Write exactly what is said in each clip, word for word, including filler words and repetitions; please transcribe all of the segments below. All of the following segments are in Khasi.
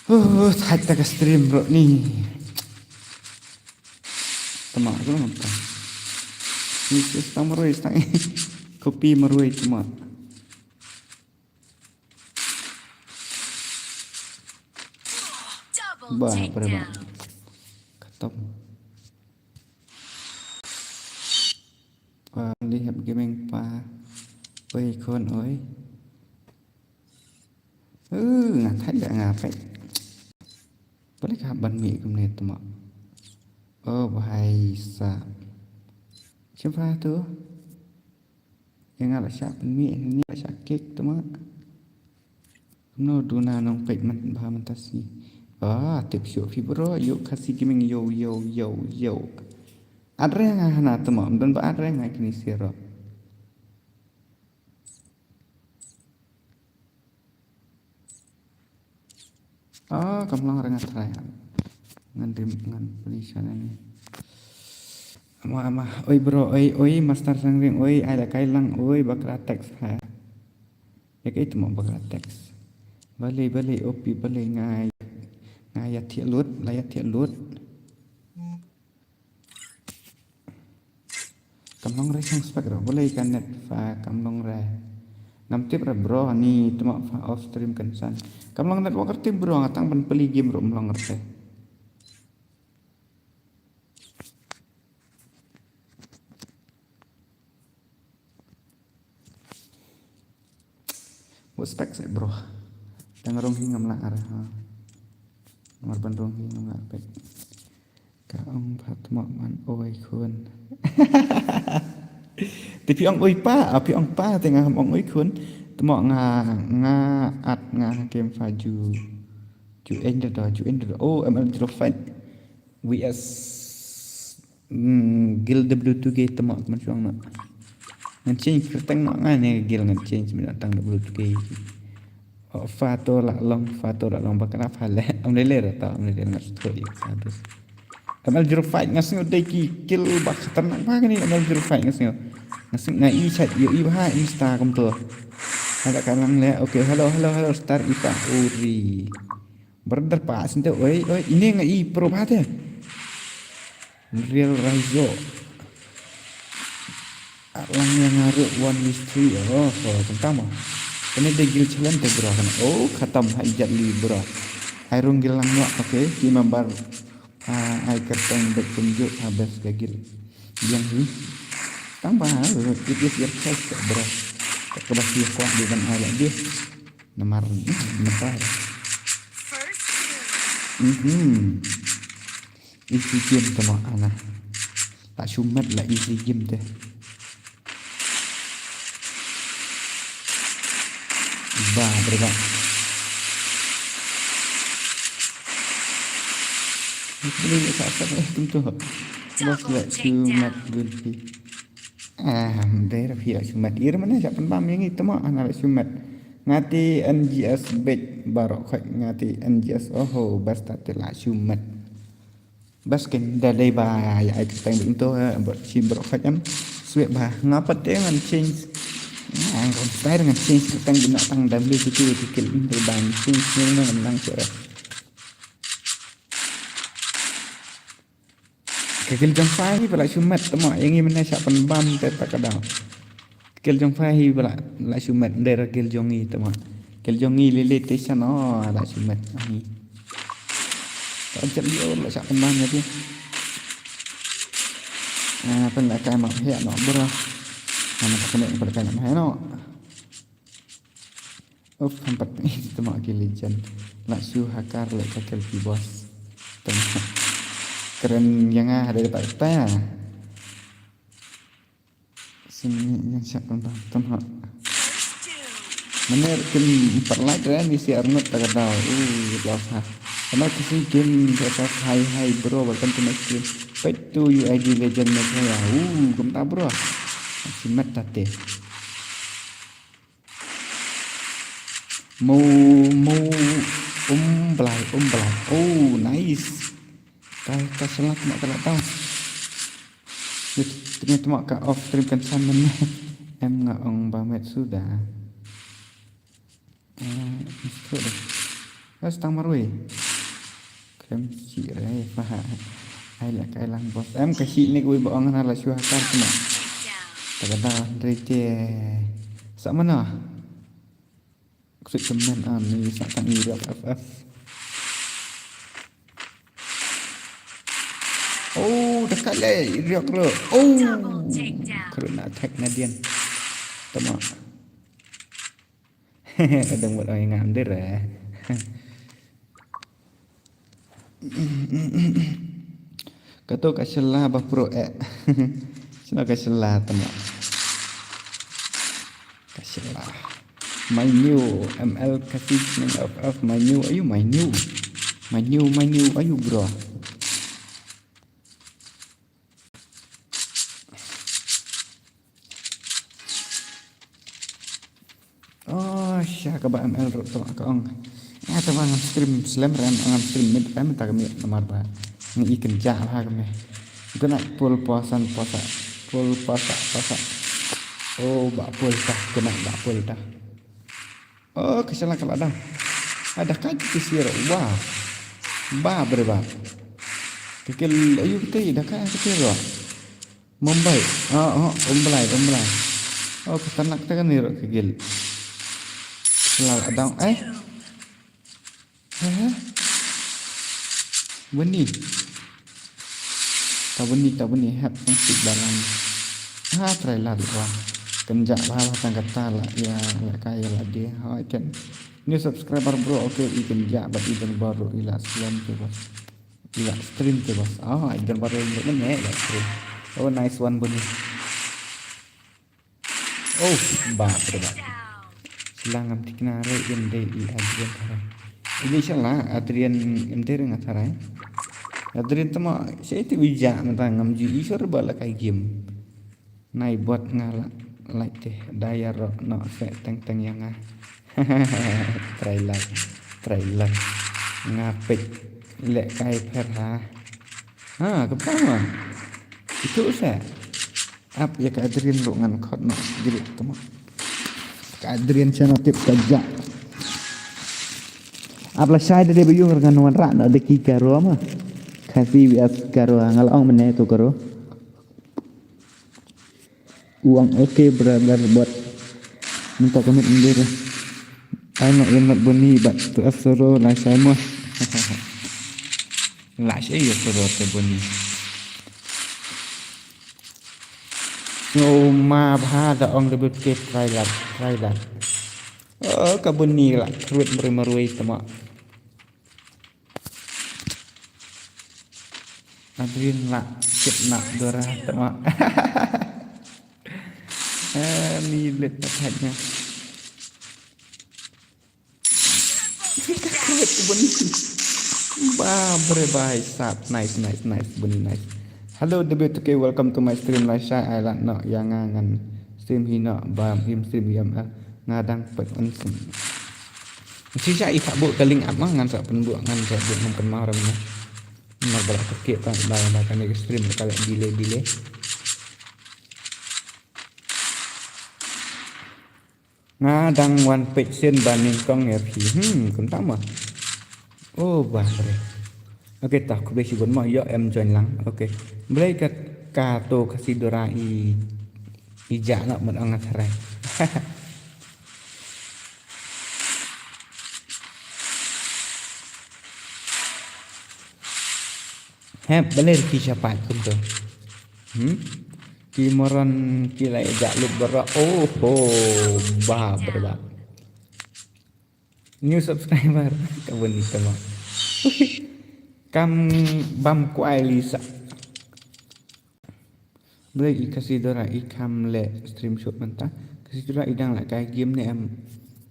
Huh, thait ta ka stream bro ni. Tama ka nonton. Ni si stang marwei stang. Copy marwei tama. Ba, ba, ba. Khatam. Ba, li hep gaming pa. Oi, khun, oi. Uh, nga thait da nga peit. Balei ka hap ban mih kumne tama. Oh, bhai sahab. Shamra tu. Ïa nga la shah pynmih, ni la shah kick tama. Kumno duna nongpeit man bha mynta sngi. Ah, tip shuh phi bro, ïoh Khasi Gaming, yo, yo, yo, yo. Add re nga hana tama, ym don ba add re nga kine siro. Ah, kam long re nga try. Ngan rim, ngan pynshai nani. Ama, ama. Oi bro, oi, oi, Master Sangring, oi, ai la kai lang, oi, Bakra Text ha. Ïa kaei tama Bakra Text. Balei, balei, O P, balei nga, nga ïa thiah lut, la ïa thiah lut. Kam long re shong spek re, balei ka net pha kam long re. Ngam tip re bro, ni tama pha off stream kan san. Kam long network re bro, nga tang ban plie game ruh ym long re. Buh spek seh bro. Tang rung hi ngam lah ar ha. Namar ban rung hi ngam lah pek. Ka ong pha tama man oi khun. Te phi ong oi pa, ah, phi ong pa te nga ong oi khun. Tama nga, nga at nga ha kem pha ju. Ju end da, ju end da. Oh, M L zero five. V S, mm, Guild W two K tama man shuang na. Ngan change kyrteng na nga ne Guild ngan change min tang W two K. Oh, Fato la long, Fato la long Bakra pha le. Am le le ra ta, am le le ngat sthok ïa ka dus. M L zero five nga sngew dei ki kill ba khatarnak ba kane M L zero five nga sngew. Nga sngew nga i chat ïoh i ba ha Insta kumto. Hada ka lang le. Okay, hello, hello, hello, star ipa uri. Brother pa sinte, oi, oi, ine nga i pro ba te. Real Raizo. At lang ïa nga ruh one history. Oh, oh, tang tama. Kane dei guild challenge te bro kane. Oh, khatam ha ijat li bro. Ai rung guild lang noh, okay. Ki member, ah, ai kyrteng bad kumjuh ha best ka guild. Biang hi. Tang ba, it is your choice bro. Ka ba sia kwah di ban ai lagi. Namar, namar. Mhm. Easy game tama ana. La shu met la easy game te. Ba, berba. Ini ni sa sa eh tentu. Bas la shu met gun pi. Ah, dei ra phi la shu met. Ir mana siap pynbam ïa ngi tama ana la shu met. Nga te N G S bej baroh khoit nga te N G S. Oho, bas ta te la shu met. Bas ken da dei ba ïa ai kyrteng bej to, eh, bad shi baroh khoit em. Swipe ba nga pat te ngan change. Ngan kon style ngan change kyrteng bej na tang W T K W T K dei ba ngan change ni ngan nang sure. Ka guild jong pha hi ba la shu met tama ïa ngi mynne shah pynbam te ta ka daw. Ka guild jong pha hi ba la, la shu met, ndei ra guild jong ngi tama. Guild jong ngi lili te shan o la shu met hi. Ta jat li o la shah pynbam ïa ti. Ah, pyn la kai map heh no bro. Mana pa kane pa kai map heh no. Uf, hampat tama ki legend. La shu hakar le ka kill ki boss. Tama. Keren ïa nga hada kata kata ïa. Sini yang siap tama tama. Mener kim empat like re ni si Arnold ta ka daw. Uh, lost ha. Kana kisi game ka sa hai hai bro, welcome to my stream. Peit tu U I D legend me kaya. Uh, kumta bro. Si mat tate. Mo, mo, um, blai, um, blai. Oh, nice. Ka, ka shalak mak ka la tau. Ternyata mak ka off stream kan san men. Em nga ong ba met suda. Ah, mesti deh. Bas tang marwei. Krem si re fa. Ai la kai lang boss. Em ka si ni kui ba ong na la shu hakar kuma. Taga da re te. Sa mana? Ksik kemen an ni sa tang i riok F F. Oh, dekat le i riok ro. Oh. Double takedown. Kena attack na dian. Tama. Kadang buat orang ingat dir eh. Kato ka shela ba pro eh. Shela ka shela tama. Ka shela. My new M L Kasi King of F, my new, ayu, my new. My new, my new, ayu, bro. Oh, sha kaba M L ruh tama ka ong. Ya, tama ngam stream slem rem, ngam stream mid rem, ta kami namar ba ngi i kynja ha kami. Guna pul posan posa, pul posa posa. Oh, ba pul ta, guna ba pul ta. Oh, ka shala ka la dang. Ada ka ji ti sir. Wah. Ba bre ba. Ka gil ayu kita i da ka ka ti ro. Mumbai. Oh, oh, Umblai, Umblai. Oh, ka tanak ta ka ni ro ka gil. Shala la dang. Eh. Heh. Bani. Ta bani, ta bani, hep tang sik balang. Ha, try la dua. Kynja ba la tang kata la, ya, la ka ya la dia. Ha, ikan. New subscriber bro, okay, i kynja ba i don baru i la slem tu bos. I la stream tu bos. Oh, i don baru i la stream. Oh, nice one bani. Oh, bap rebap. Sila ngam tikna re em dei i Adrian tharai. Ini shala Adrian em dei re nga tharai. Adrian tama sha iti wija mentang ngam ju i sor ba la kai game. Nai bot nga la like te daya ro no se teng teng yang nga. Trailer. Trailer. Nga pek le kai per ha. Ha, kepama. Itu se. Ap ya ka Adrian ruh ngan khot noh gili tama. Ka Adrian channel tip ka ja. Ap la shai de ba yung ngan wan rak noh de ki karo ma. Khasi bias karo ngal ong mene tu karo. Uang okay brother bot. Minta komit ndir. Ai nok yang nak buni bat tu asoro la shai mo. La shai ya soro te buni. Ngo ma bha da ong debut ke trailer, trailer. Oh, ka buni la kruit merui-merui tama. Adrian la kidnap Dora tama. Eh, ni let attack nya. Ba bre bai sat. Nice, nice, nice. Buni nice. Hello, W two K, welcome to my stream. Lai shai ai la no ya nga ngan stream hi no ba im stream yam a nga dang pek un sim. Si sha i kha bu ka link ap ma ngan sa pun bu ngan sa bu ngam kan ma ram na. Mar ba la ka ke ta ba ba ka ne stream ka la delay, delay. Nga dang wan peit sien ba nyngkong ïa phi. Hmm, kumta ma. Oh, bah, bre. Okay, ta khublei shibun ma, ïoh em join lang. Okay. Blei ka, ka to ka Sidora i, i ja na mat anga tharai. Hep, baler ki shapat kumto. Hmm? Ki moron ki la ïa lut bara. Oh ho, bah, bah. New subscriber. Ka bun ni tama. Kam bam kwai lisa. Blei i ka Sidora i kam le stream shoot mynta. Ka Sidora i dang la kai game ne em.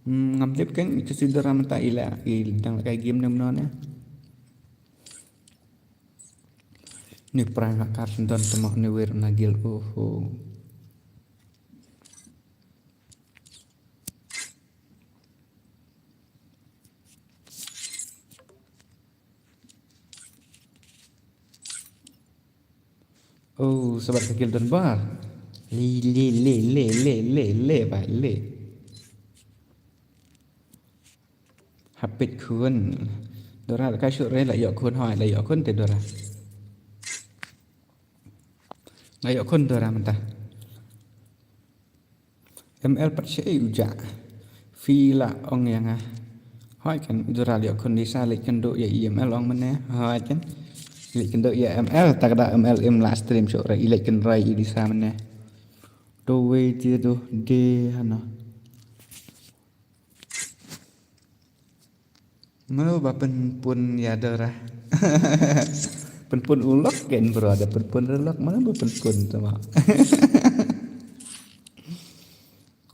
Hmm, ngam tip keng i ka Sidora mynta i la i dang la kai game ne mno ne. Ni prai na kar don tama ni wir na gil, oho. Oh, sabat ka gil don ba. Le, le, le, ba, le. Hapit khun. Dora ka shu re la ïoh khun hoi, la ïoh khun te Dora. La ïoh khun Dora mynta. M L pat sha ei u ja. Phi la ong ïa nga. Hoi kan Dora la ïoh khun Lisa leit kynduh ïa i M L ong mynne. Hoi kan. Leit kynduh ïa M L ta ka da M L im la stream shu re i leit kynduh i Lisa mynne. Do wei dia do de hano. Mano ba pynpun ïa Dora. Pynpun u lok ken bro da pynpun re lok mano ba pynpun tama.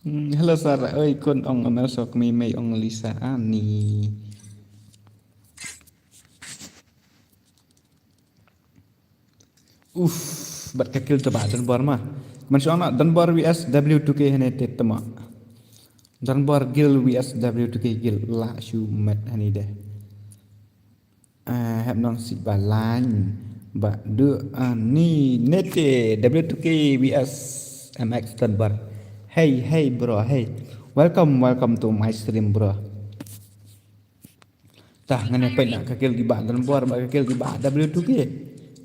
Hmm, hello Sarah, oi kun ong Amel sok mi mei ong Lisa ani. Uf, bat ka kill taba Donbor ma. Man shu ong na Donbor V S W two K hane te tama. Donbor Guild V S W two K Guild la shu met hane de. Ah, hep nong si ba lain ba du ani nete W two K V S M X Donbor. Hey hey bro hey. Welcome welcome to my stream bro. Tah ngan ïa peit na ka kill ki ba Donbor ba ka kill ki ba W two K.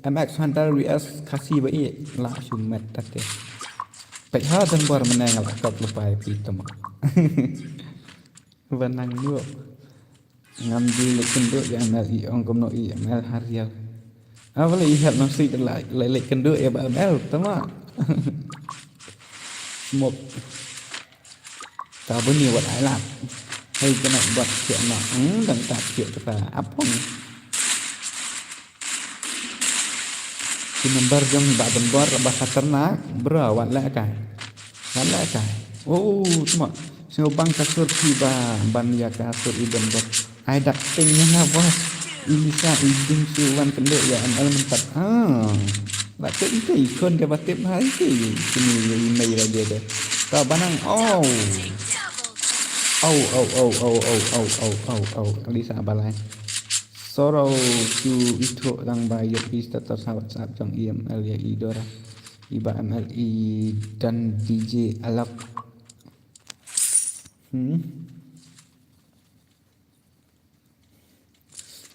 M X Hunter V S Khasi ba i la shu met ta te. Peit ha Donbor mynne nga la kop lupa ïa phi tama. Ba nang nyo. Ngam ju leit kynduh ïa M L i ong kumno i M L ha riaw. Ah, ba la i hep nong si la leit kynduh ïa ba M L tama. Smoke. Ka buni wat ai lap. Hei kena buat siap nak. Hmm, dang tak siap kita. Apong. Si number jong ba Donbor ba khatarnak. Bro, wat leh kai. Wat leh kai. Oh, tama. Sngewbang ka sur ki ba ban ïa ka sur i Donbor. Ai dak ting ïa nga bos. I Lisa i ding shu wan kynduh ïa M L mynta. Ah. Ba te i te i khun ka ba tip ha i te i kini i mei la dia de. Ka ba nang oh. Au au au au au au au au au. Lisa ba lai. Sorrow shu ithuh lang ba ïoh i status ha WhatsApp jong i M L ïa i Dora. I ba M L i dan D J alak. Hmm.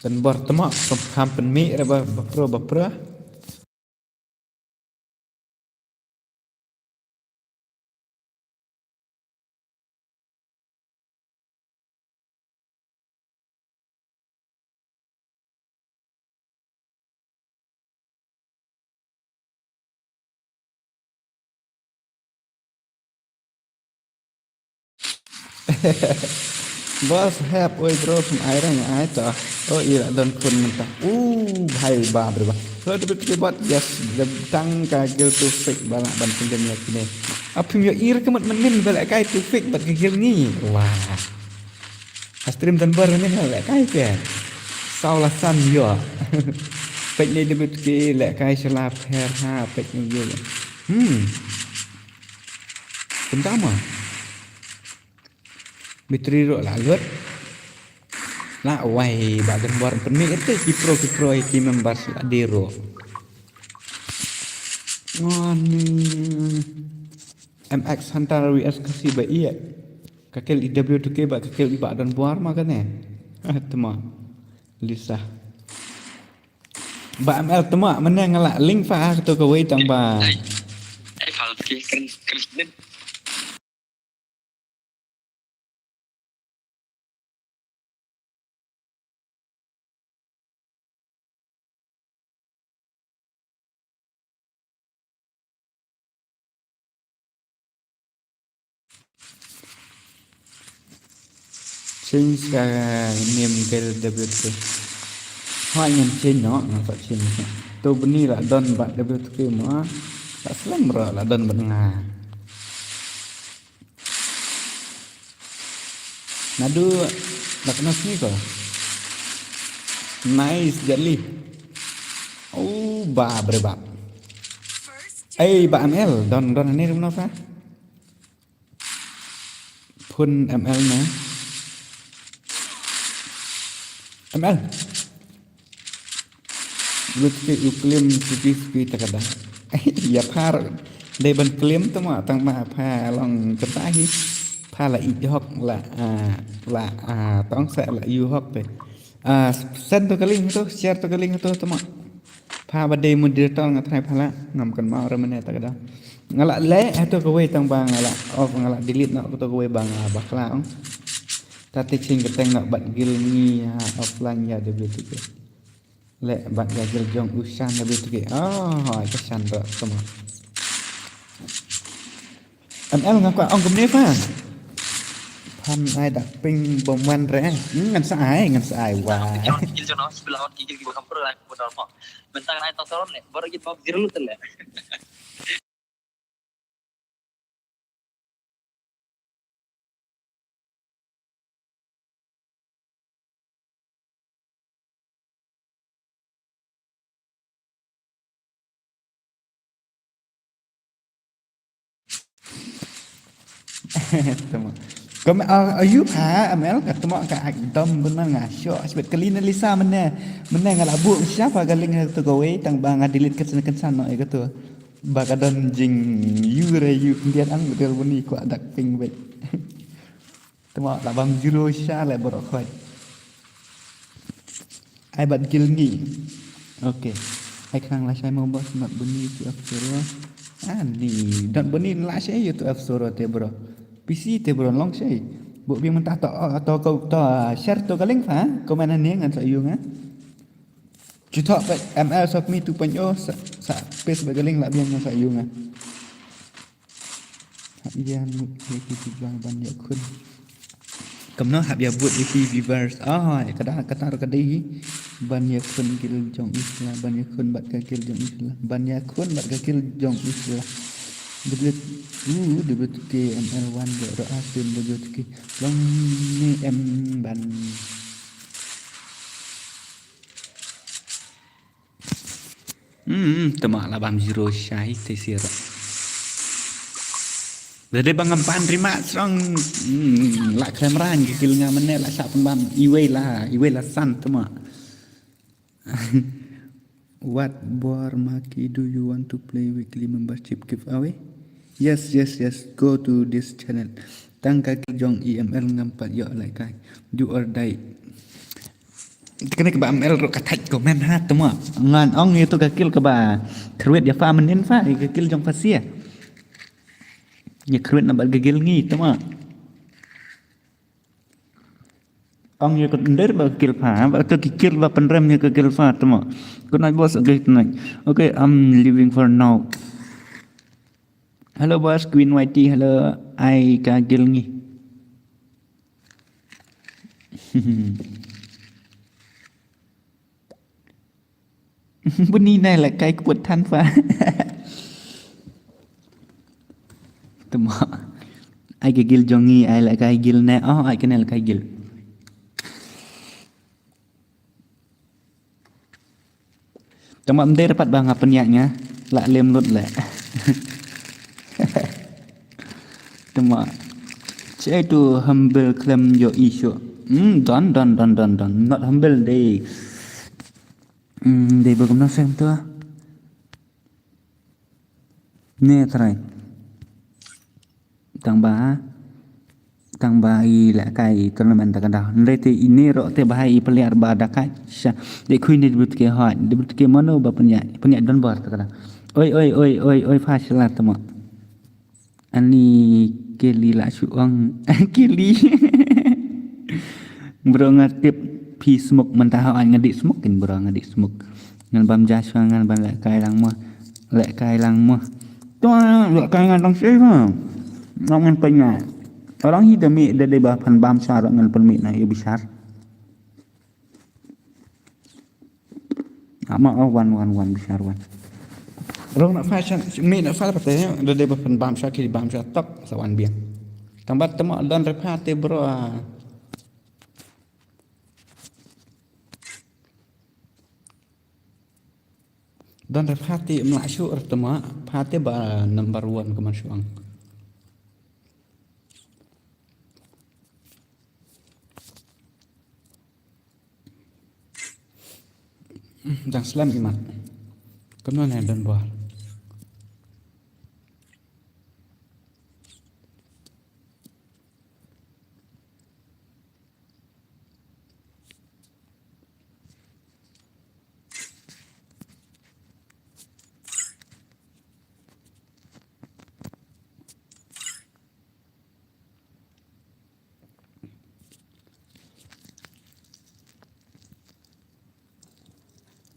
Donbor tama pam pam pynmih re ba bapra bapra. Bos hep oi bro sum ai rang ai ta. Oh ira don kun mynta. Uh bhai ba bro ba. Lo de bit bot yes de tang ka gil tu fik ba ban pynjam ïa kine. Apim ïa ir kemat menin ba leh kai tu fik bat ka gil ngi. Wah. Ha stream Donbor ni ha leh kai ke. Saw la san ïa. Peit ni de bit ki leh kai shala pher ha peit ni gil. Hmm. Pynta ma. Mitri ruh la lut. La wai ba Donbor pynmih ite ki pro ki pro ki members la di ruh. Ngon M X Hunter V S Khasi ba iya. Ka kill i W two K ba ka kill i ba Donbor ma kane. Tama. Lisa. Ba M L tama mana nga la link fa ka to ka wei tang ba. Ai, ai, fal ki kren, kren. Change ka name ka W T. Hoi ngan change no, ngan sa change. To bni la don bad W T mo. La slem ro la don bad nga. Nadu la kena sni ko. Nice jali. Oh ba bre ba. Ei ba M L don don ni rum napa. Phun M L na. M L. Lut ke u klim suki suki takada. Ya phar dei ban klim tu ma tang ma pha long kata hi. Pha la ïoh hok la, ah, la, ah, tong sa la ïoh hok te. Ah, send to ka link to, share to ka link to, tama. Pha ba dei moderator nga trai pha la, ngam kan mau re mane ta ka da. Nga la leh, eh, to kawei tang ba nga la off, nga la delete noh to kawei ba nga bakla ong. Ta te ching ka teng noh bad Gil Ngi ha offline ïa W T K. Leh bad ka Gil jong u Shan W T K. Oh, ai ka Shan ro tama. M L nga kwah ong kumne pha. Phan ai dak ping bom wan re. Hmm, ngan sa ai, ngan sa ai wai. Gil jong no, sebelah wan Gil kiba kam pro ai pun mo. Bentang ai tong soron le, baru git bom zero te le. Tama. Kom, ah, ayu pha, M L, ka tama ka ak dom guna nga shoh, sibet kali na Lisa mene, mene nga la buh sha pha ka link ha to kawei, tang ba nga delete ka sana ka sana, eh, ka to. Ba ka don jing yu re yu pyndiat ang, betul buni kwah dak ping bek. Tama la bam zero sha le borok khoi. Ai bad Gil Ngi. Okay. Ai khnang la shai mo boss, not buni tu F zero. Ah, ni, not buni la shai yu tu F zero te bro. P C te bro long shai. Bu bi mynta to, to ko to, ah, share to ka link pha, comment ne ngan sa yu nga. Chutok bad M L Sokmi two point oh sa, sa paste bad ka link la biang ngan sa yu nga. Hap ïa mut ïa ki viewers ban ïa khun. Kumno hap ïa mut ïa ki viewers. Ah, ïa ka da kata ruh ka dei hi. Ban ïa khun Gil jong Isla, ban ïa khun bad ka Gil jong Isla. Ban ïa khun bad ka Gil jong Isla. Debut, uh, debut ke M L one de ro asim debut ke. Long ni em ban. Hmm, tama la bam zero shai te sira. Dade bang ngam pan rima strong, hmm, la khlem rang ki Gil nga mene la sap bam iwei la, iwei la san tama. Wat bor maki, do you want to play weekly membership giveaway? Yes, yes, yes. Go to this channel. Tang ka Gil jong i M L ngam pat ïoh lehkai. Do or die. Kane kaba M L ruh ka thait comment ha tama. Ngan ong ïa to ka Gil kaba create ïa pha mynnin pha, ïa ka Gil jong pha sia. Ïa create na bad ka Gil ngi tama. Ong ïa ka nder ba ka Gil pha, ba to ki Gil ba pynrem ïa ka Gil pha tama. Good night boss, okay tonight. Okay, I'm leaving for now. Hello boss, Queen Y T, hello, ai ka Gil ngi. Buni nai la kai kput than pha. Tama. Ai ka Gil jong ngi, ai la kai Gil ne. Oh, ai ka ne la kai Gil. Tama mdei rapat ba nga pynïaid nga la lem lut le. Tama. Che tu humble klem yo isu. Hmm, don, don, don, don, don. Not humble dei. Hmm, dei bagam na sem tu. Ne trai. Tang ba, tang ba i lehkai tournament ta ka daw. Ndai te i ne ro te ba hai i player ba da kai sha. De khui ne debut ke hoi, debut ke mano ba pynïaid, pynïaid don bor ta ka daw. Oi, oi, oi, oi, oi, pha shala tama. Ani Kili la shu ong. Kili. Bro nga tip phi smoke mynta ha nga dih smoke kin bro nga dih smoke. Ngan bam ja sha ngan ban lehkai lang mo. Lehkai lang mo. To lehkai ngan lang sha ha. Ngan pynïaid. Orang hi da mih da dei ba phan bam sha ro ngan pynmih na ïa bishar. Ama oh wan wan wan bishar wan. Rong na fashion mi na fal pate da dei ba phan bam sha ki bam sha tok sa wan biang. Tang ba tama don re pha te bro. Don re pha te mla shu re tama pha te ba number one ka man shuang. Dang slem i mat. Kumno ne don bor.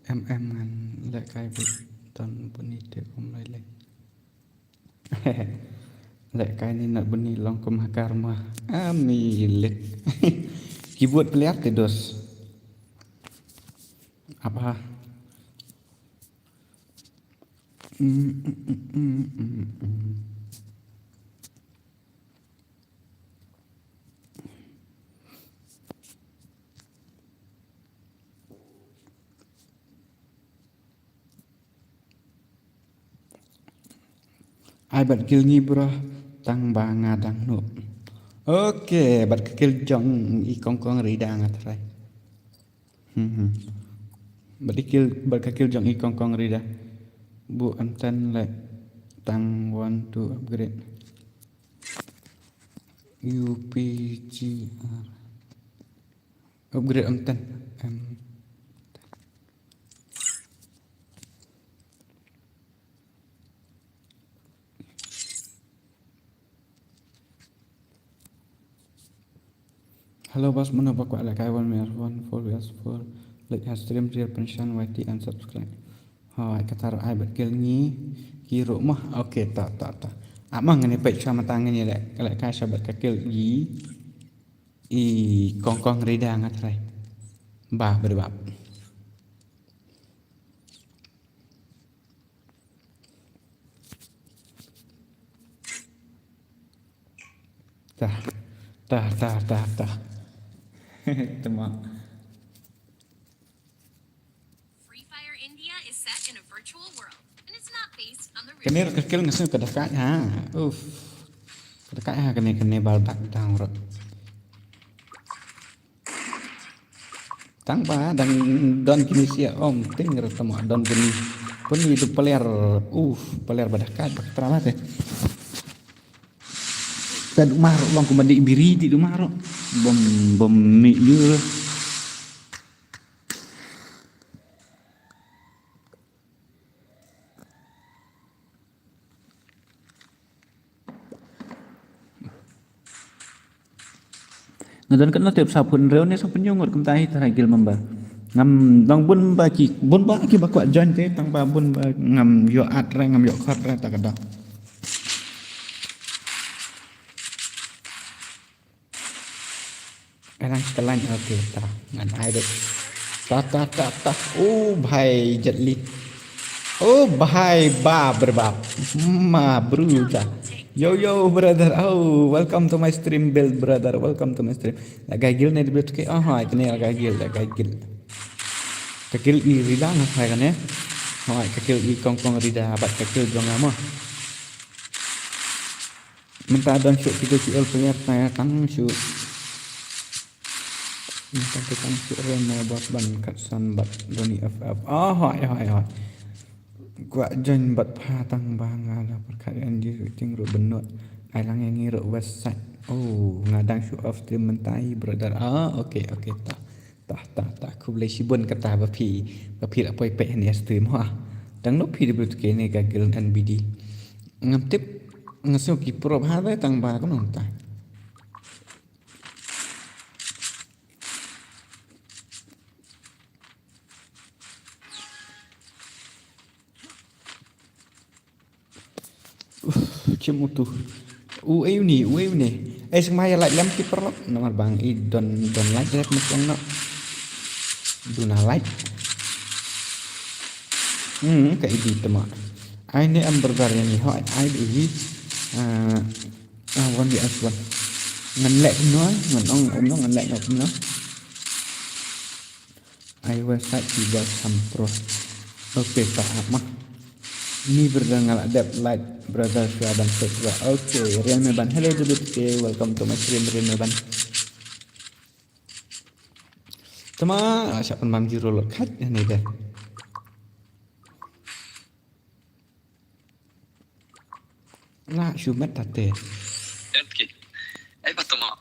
Em em ngan leh kai bit ton buni te kum lai lai. Leh kai ni nat buni long kum hakar ma. Ami lit. Keyboard player te dos. Apa? Ai bad guild ngi bro, tang ba nga dang noob. Okay, bad ka guild jong i Kongkong Rida nga try. Hmm, hmm. Bad i guild, bad ka guild jong i Kongkong Rida. Bu em ten leh tang one two upgrade. U P G R. Upgrade em ten. Em. Hello boss, mano ba kwah leh kai one vs one, four vs four, like has stream, real pension, Y T and subscribe. Hoi, kata ruh ai bad guild ngi ki ruh mah. Okay, ta ta ta. Amang ngani peit sha mata ngani leh, leh kai sha bad ka guild ngi. I Kongkong Rida nga try. Ba, ba, ba. Tah, tah, tah, tah, tah. Tema. Free Fire India is set in a virtual world, and it's not based on the real. Kane ruh ka skill nga sngew ka da kait ha. Uff. Ka da kait ha kane, kane bal back down ruh. Tang ba dang don kine sia om ting ruh tama don bini. Bini tu player, uff, player ba da kait ba ka tra ba te. Ka duk mar long kumba dei biri dei duk mar. Bom, bom mi yu. Nga don katno tep, sa phew hynriew ne sa phew hynñiew ngut kumta hi tharai guild member. Ngam dang bun ba ki, bun ba ki ba kwah join te, tang ba bun ba ngam ïoh add re, ngam ïoh khot re, ta ka dang. Ka dang ka lain, okay, ta ngan ai deh. Ta, ta, ta, ta. Oh, bhai, Jet Li. Oh, bhai, bap re bap. Ma, bro, ta. Yo, yo, brother. Oh, welcome to my stream, build, brother. Welcome to my stream. Lagai guild ne debut ke. Oh, hai, kene lagai guild, lagai guild. Ka guild i Rida nga khai kane. Hai, ka guild i Kongkong Rida, bad ka guild jong nga mo. Mynta don shuh P W L player, tang shuh. Mynta te tang shuh re mo bad ban kat san bad Donny F F. Oh, hoi, hoi, hoi. Kwah join bad pha tang ba nga la pyrkhat ïa ngi ruh ting ruh benut. Ai lang ïa ngi ruh west side. Oh, nga dang shuh off stream mynta i brother. Ah, okay, okay, ta. Tah, tah, tah, khublei shibun kata ba phi, ba phi la poi peit hangne stream ha. Tang no phi dei bluetooth kane ka guild N B D. Ngam tip, nga sngew ki pro bha dei tang ba kumno ta. Uf, chim utu. U ei uni, u ei uni. Ei sngewbha ïa like lem ki paralok. Namar ba ngi don, don like rep mutong no. Duna like. Hmm, ka idi tama. Ai ne am berber ïa ngi ho, ai di hi. Ah, ah, wan di as wan. Ngan lek no, ngan ong, ong no, ngan lek no, no. Ai website ki ba sam pro. Okay, ta ap ma. Ni brother nga la dep like brother shuwa ban subscribe. Okay, Real Meban. Hello, Judith K. Welcome to my stream, Real Meban. Tama, ah, siapa mam jiro lo kat ni deh. Lah, shumet tate. Em ki. Ai patama.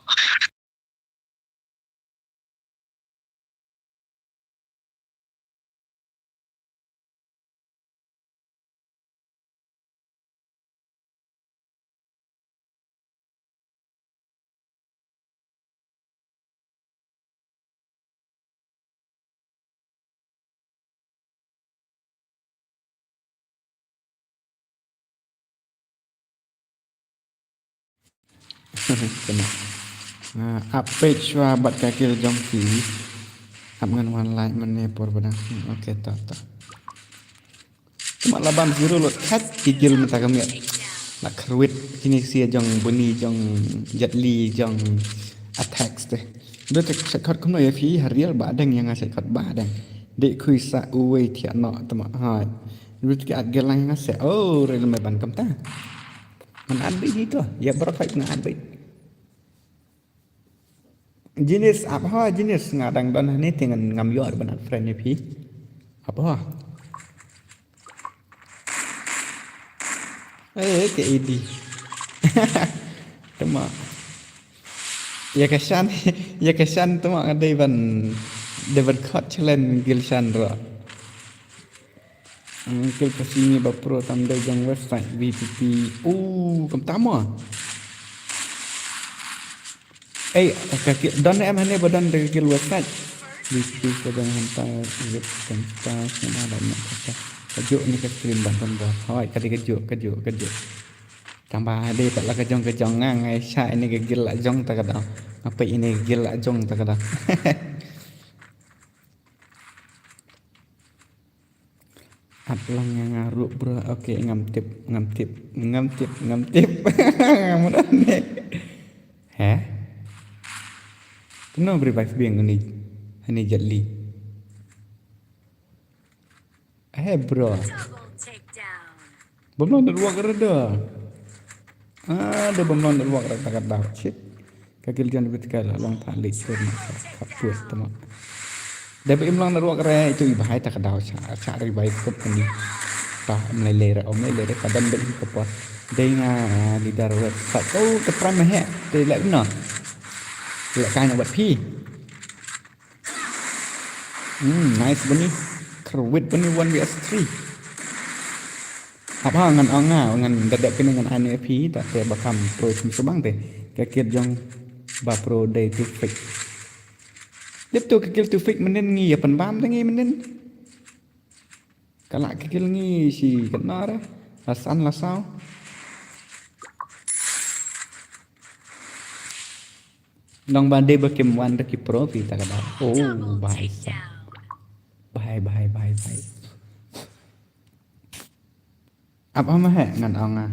Kena. Ah, ap peit shuwa bad ka kill jong phi. Ap ngan wan like mynne por ba dang. Hmm, okay, ta ta. Tuma la bam zero lut khat ki kill mynta ka miet. La kyrwit kine sia jong Buni jong Jet Li jong Apex te. Dei te shait khot kumno ïa phi ha real ba dang ïa nga shait khot ba dang. Dei khui sa uwei thiah noh tuma hai. Dei te ki at gelang ïa nga se. Oh, real mai ban kumta. Ngan at beit hi to. Ïa bro khait ngan at beit. Jinis ap ha, jinis nga dang don hangne te ngan ngam ïoh ban add friend ïa phi. Ap ha. Eh, ke idi. Tuma. Ïa ka shan, ïa ka shan tuma nga dei ban, dei ban khot challenge gil shan ro. Hmm, kill ka simi ba pro tam dei jong website V P P. Uh, kam tama. Ei, ka ki don em hane ba don da ka kill website. V P P ka dang hanta zip kan star sima da na ka. Ka juk ni ka stream ban ton ba. Hoi, ka dei ka juk, ka juk, ka juk. Tang ba dei pat la ka jong ka jong nga ngai sha ini ka gil la jong ta ka da. Apa ini ka gil la jong ta ka da. At lang ïa nga ruh bro. Okay, ngam tip, ngam tip, ngam tip, ngam tip. Ngam don ne. Heh? Kumno revive biang ni, hani Jet Li. Heh bro. Bym long network re da. Ah, da bym long network re ta ka daw. Shit. Ka gil jan bit ka la long ta li chur ma sa ka puas tama. Da ba im long network re itu i bahai ta ka daw cha cha revive kup ni. Ta mlei lei re om lei lei re ka dan bit ka por. Dei nga, ah, leader website. Oh, ka prime he. Te lek no. Lek kai na wat phi. Hmm, nice Buni. Kyrwit Buni one versus three. Hap ha ngan ong nga, ngan da dep kine ngan ai ne phi, ta te ba kam pro kum subang te. Ka kit jong ba pro dei tu fake. Dep tu ka kill tu fake mending ngi ïa pynbam te ngi mending. Ka la ka kill ngi shi kynnar. La san la saw. Nong ba dei ba kim wan da ki pro phi ta ka ba. Oh, bye. Bye, bye, bye, bye. Ap ama he ngan ong nga.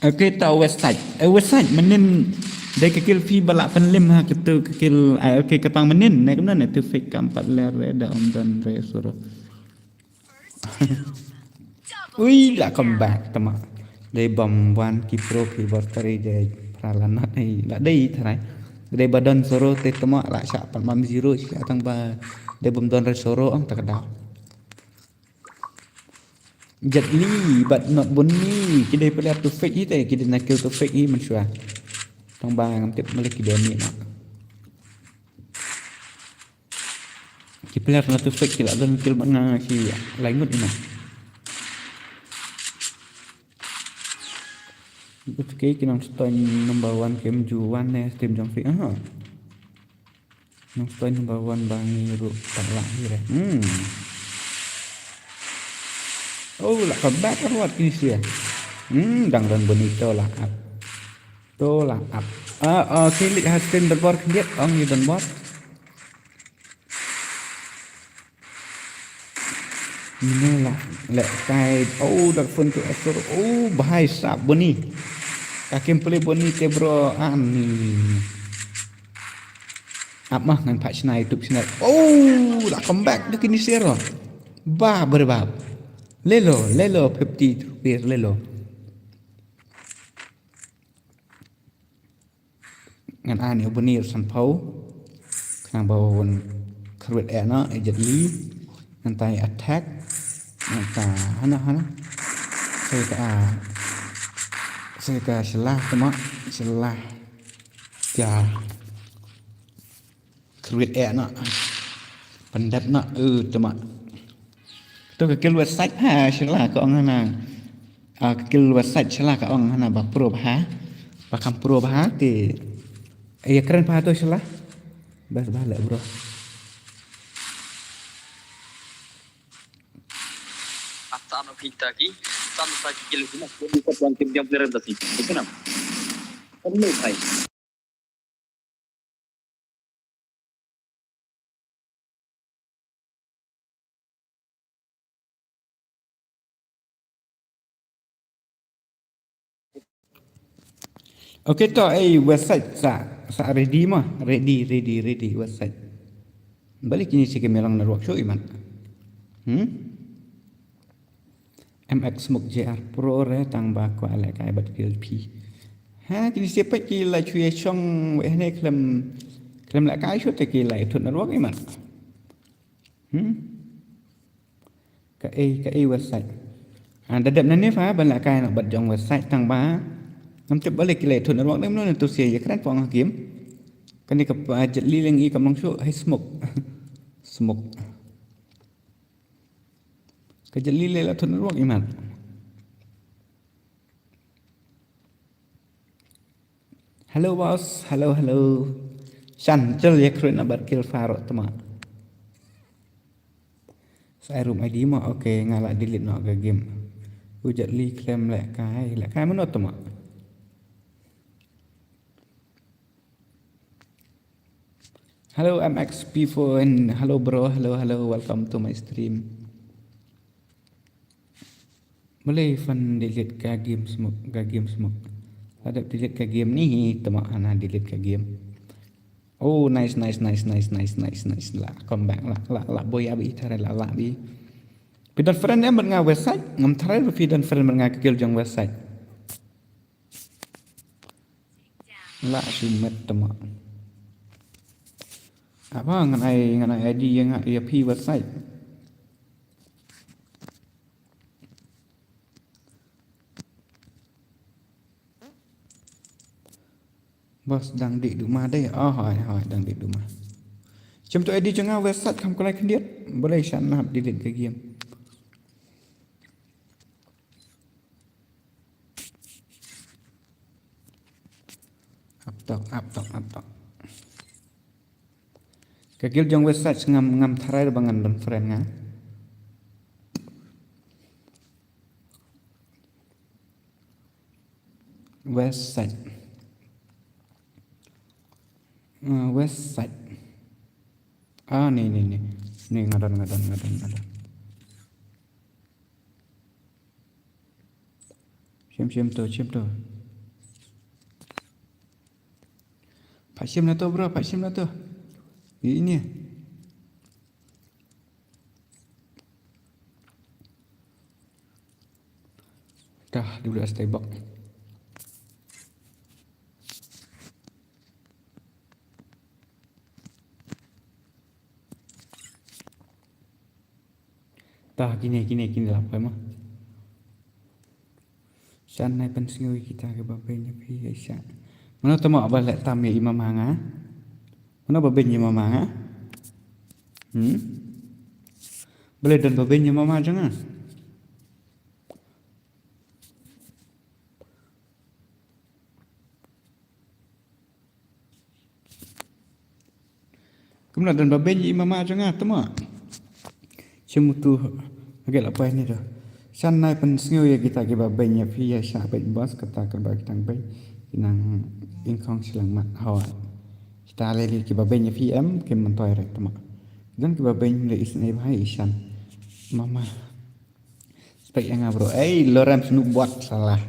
Okay, ta website. Eh, website, menin dei ka kill phi ba la pynlim ha, kitu ka kill, eh, okay, ka tang menin, ne kumno ne tu fake kam pat ler re da om don re suro. Ui, la comeback, tama. Dei bom wan ki pro ki bor tari dei pra la nat ai, la dei tharai. Dei ba don suro te tama la sha pan mam zero sha tang ba dei bom don re suro ong ta ka daw. Jet Li, but not Buni. Ki dei player tu fake hi te, ki dei na kill tu fake hi mynshuwa. Tang ba ngam tip malik ki dei ni na. Ki player na tu fake ki la don kill ba nga ki lai ngut ina. But ki ki nang stone number one ki mju wan ne team jong phi. Aha. Nang stone number one ba ngi ruh tak lah hi re. Hmm. Oh, la ka back ruat kini sia. Hmm, dang don Buni to la ap. To la ap. Ah, ah, ki lik ha stream don bor khyndiat, ong ni don bor. Mane la leh kai, oh, da phone tu asur, oh, bhai sahab Buni. Ka kim play Buni te bro, ani. Ap ma ngan phah shna YouTube channel. Oh, la comeback da kini sero. Ba, ba, ba. Lelo, lelo, fifty rupees, lelo. Ngan ai ni u Buni sanphew. Khnang ba un kyrwit eh na, eh, Jet Li. Ngan tai attack. Ngan ta hana hana. Sa ka, sa ka shala tama, shala. Ka create eh na. Pyndep na, eh, tama. To ka kill website ha, shala ka ong hana. Ah, ka kill website shala ka ong hana ba pro bha. Ba kham pro bha te. Ïa kren bha to shala. Bas bha le bro. Atan o kita ki, tan sa ki kill ki na, ko di ko tuan kim diam player basi. Itu na. Kan lo bhai. Okay to, eh, website sa, sa ready ma, ready, ready, ready website. Balei kine shi ki melang na ruak shu iman. Hmm? M X Smoke J R Pro re tang ba kwah lehkai bad Guild P. Ha, kine shi peit ki la shu ïa shong wei hane khlem, khlem lehkai shu te ki la ïa thut na ruak iman. Hmm? Ka ei, ka ei website. Ah, da dep na ne fa ban lehkai na bad jong website tang ba. Ngam tip balei ki la ïa thut na ruak ne mano ne tu sia ïa kren pong ha game. Kane ka pa jet li leng i kam long shu, hai smoke. Smoke. Ka jet li le la thut na ruak iman. Hello boss, hello, hello. Shan, jel ïa khrui na bad kill faro tama. Sai room I D mo, okay, nga la delete noh ka game. U jet li khlem lehkai, lehkai mano tama. Hello M X P four and hello bro, hello, hello, welcome to my stream. Balei fan delete ka game smoke, ka game smoke. Ada delete ka game ni, tama hana delete ka game. Oh, nice, nice, nice. La, come back, la, la, la, boy, abi, tare, la, la, bi. Phi don friend em bad nga website, ngam tare, phi don friend bad nga ka guild jong website. La, shu met tama. Apa, ngan ai, ngan ai I D ïa nga, ïa phi website. Boss dang dih duma dei. Oh, hoi, hoi, dang dih duma. Chem tu I D jong nga website kham kulai khyndiat. Balei shan nap delete ka game. Up tok, up tok, up tok. Ka guild jong website ngam, ngam tharai ba ngan don friend nga. Website. Ah, website. Ah, ni, ni, ni. Ni nga don, nga don, nga don, nga don. Shim, shim tu, shim tu. Pat shim na tu, bro, pat shim na tu. Ini. Dah, dulu stay back. Tah, kine, kine, kine la poi mo. Shan nai pynsngew ïa kita kiba beiñ ïa phi ïa sha. Mano tamo ba leh tam ïa i mama nga? Mano ba beiñ ïa mama nga? Hmm? Balei don ba beiñ ïa mama jong nga? Kumno don ba beiñ ïa i mama jong nga tamo? Shim utu, age la poi ni tu. Shan nai pynsngew ïa kita kiba beiñ ïa phi ïa sha beit boss kata kaba ki dang beiñ. Ki nang ingkhong shilliang mat hawa. Kita lei lei kiba beiñ ïa phi em kim myntoi re tamo. Don kiba beiñ lei isynei bha ïa i shan. Mama. Spek ïa nga bro. Ei, Lorem snu bot salah.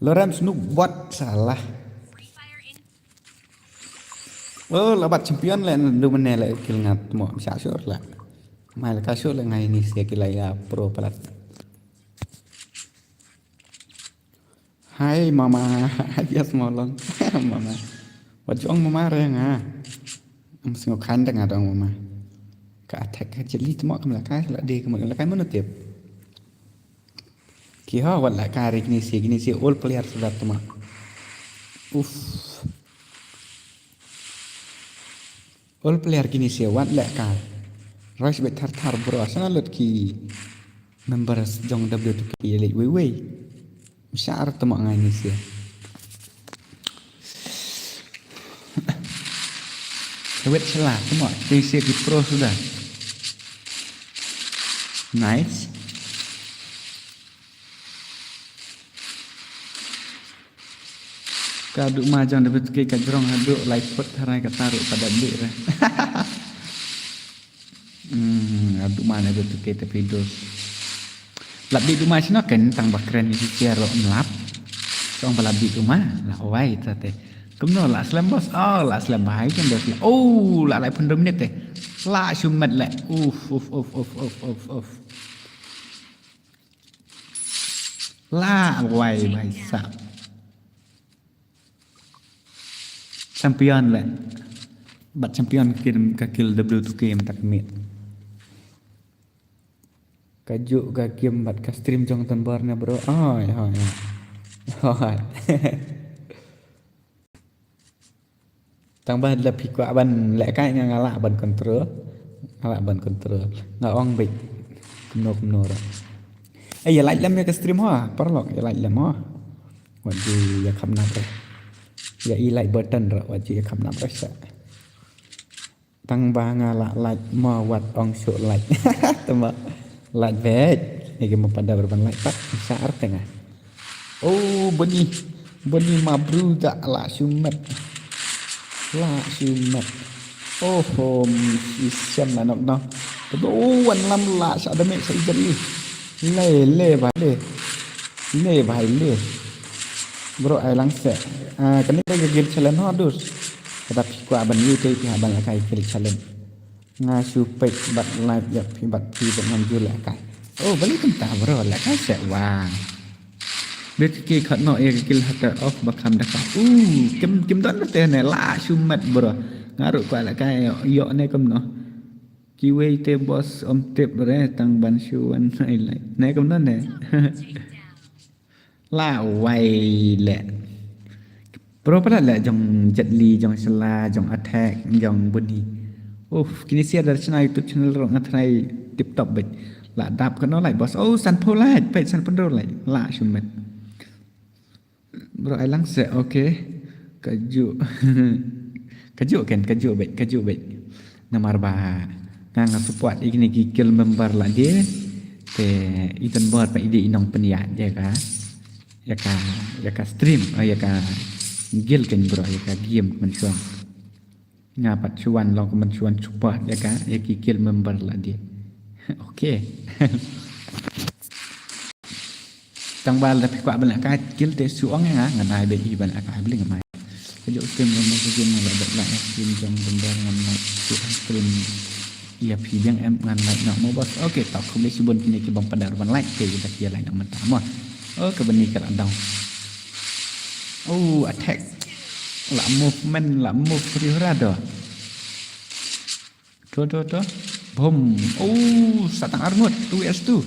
Lorem snu bot salah. Oh, la bat champion le ndu mene le kill ngat mo sha sure le. Mai le ka sure le ngai ni sia kila ya pro plat. Hai mama, yes molong. Mama. Wat jong mama re nga. Ym sngew khan da nga dong ma. Ka attack ka jylliew tmo kam lehkai la dei ka mut lehkai mano tip. Ki ho wat lehkai re kine se kine se all player suda tmo. Uff. All player kine se wat lehkai. Rush beit thar thar bro, sa nga lut ki members jong W two K leit wei wei. Mashar tmo ngai ni se. Wet shala tmo ni se ki pro suda. Nice. Ka duma jong da bet ke ka jrong haduh lai put tharai ka taruh pada bik re. Hmm, ka duma na bet ke tapi dos. Lap di duma sino ken tang bakren ni sia ro mlap. Song ba lap di duma la wai ta te. Kumno la slem bos. Oh, la slem bahai kan dos. Oh, la lai pun minit te. La shumet le. Uf uf uf uf uf uf uf. La wai bhai sab. Champion le. Bat champion ka kill W two K mynta ka miet. Ka juk ka game bat ka stream jong Tanbor ne bro. Oi oi oi. Oi. Tang ba la phi kwah ban lehkai nga nga lah ban control. Nga lah ban control. Nga ong beit. Kumno kumno ra. Eh, ïa like lem ïa ka stream ho, paralok, ïa like lem ho. Wat ju ïa kham nap re. Ïa i like button ra, wat ju ïa kham nap re sa. Tang ba nga lah like mo wat ong shu like. Tama like beit. Ïa ki mo pada ban like pat. Sa ar tengah. Oh, bani. Bani mabru da la shumet. La shumet. Oh, hom isem la nok no. Tado wan lam la sa da me sa ijan ni. Le le bhai le. Le bhai le. Bro ai lang se. Ah, kani ka gil challenge ho dus. Kata phi kwah ban yu te phi ha ban la kai gil challenge. Nga shu peit bad live ïa phi bad phi bad ngam ju lehkai. Oh, balei kumta bro, lehkai seh wa. Bit ki khat no ïa ki lehkai off ba kham da ka. Uh, kim kim don te ne la shu met bro. Nga ruh kwah lehkai ïoh ne kumno. Kiwei te boss ym tip re tang ban shu wan ai lai. Ne kumno ne. La wai le. Bro palat le jong Jet Li, jong Sela, jong Attack, jong Buni. Uff, kine sia da channel YouTube channel ruh nga tharai tip top beit. La dap kano lai boss. Oh, san phew lai, peit san phew lai. La shumet. Bro ai lang se, okay. Ka ju. Ka ju ken, ka ju beit, ka ju beit. Namar ba nga nga support ïa kine ki guild member la dei. Te i Tanbor pat i dei i nongpynïaid ïa ka. Ïa ka, ïa ka stream, oh, ïa ka guild ken bro, ïa ka game mynshuwa. Nga pat shu wan long mynshuwa support ïa ka, ïa ki guild member la dei. Okay. Tang ba lada phi kwah ban lehkai guild te shu ong ïa nga, ngan ai beit ïa ban lehkai bling mai. Ka jok stream jong mo ka game nga la dep leh stream jong Tanbor ngan leh shu stream ïa phi biang em ngan leh noh mo boss. Okay, to khublei shibun kine ki bym pat da ban leh te ïa ki leh noh mynta mo. Okay, bani ka la down. Oh, Attack. La movement, la move riu rado. To, to, to. Boom. Oh, sa tang arngut. Two S two.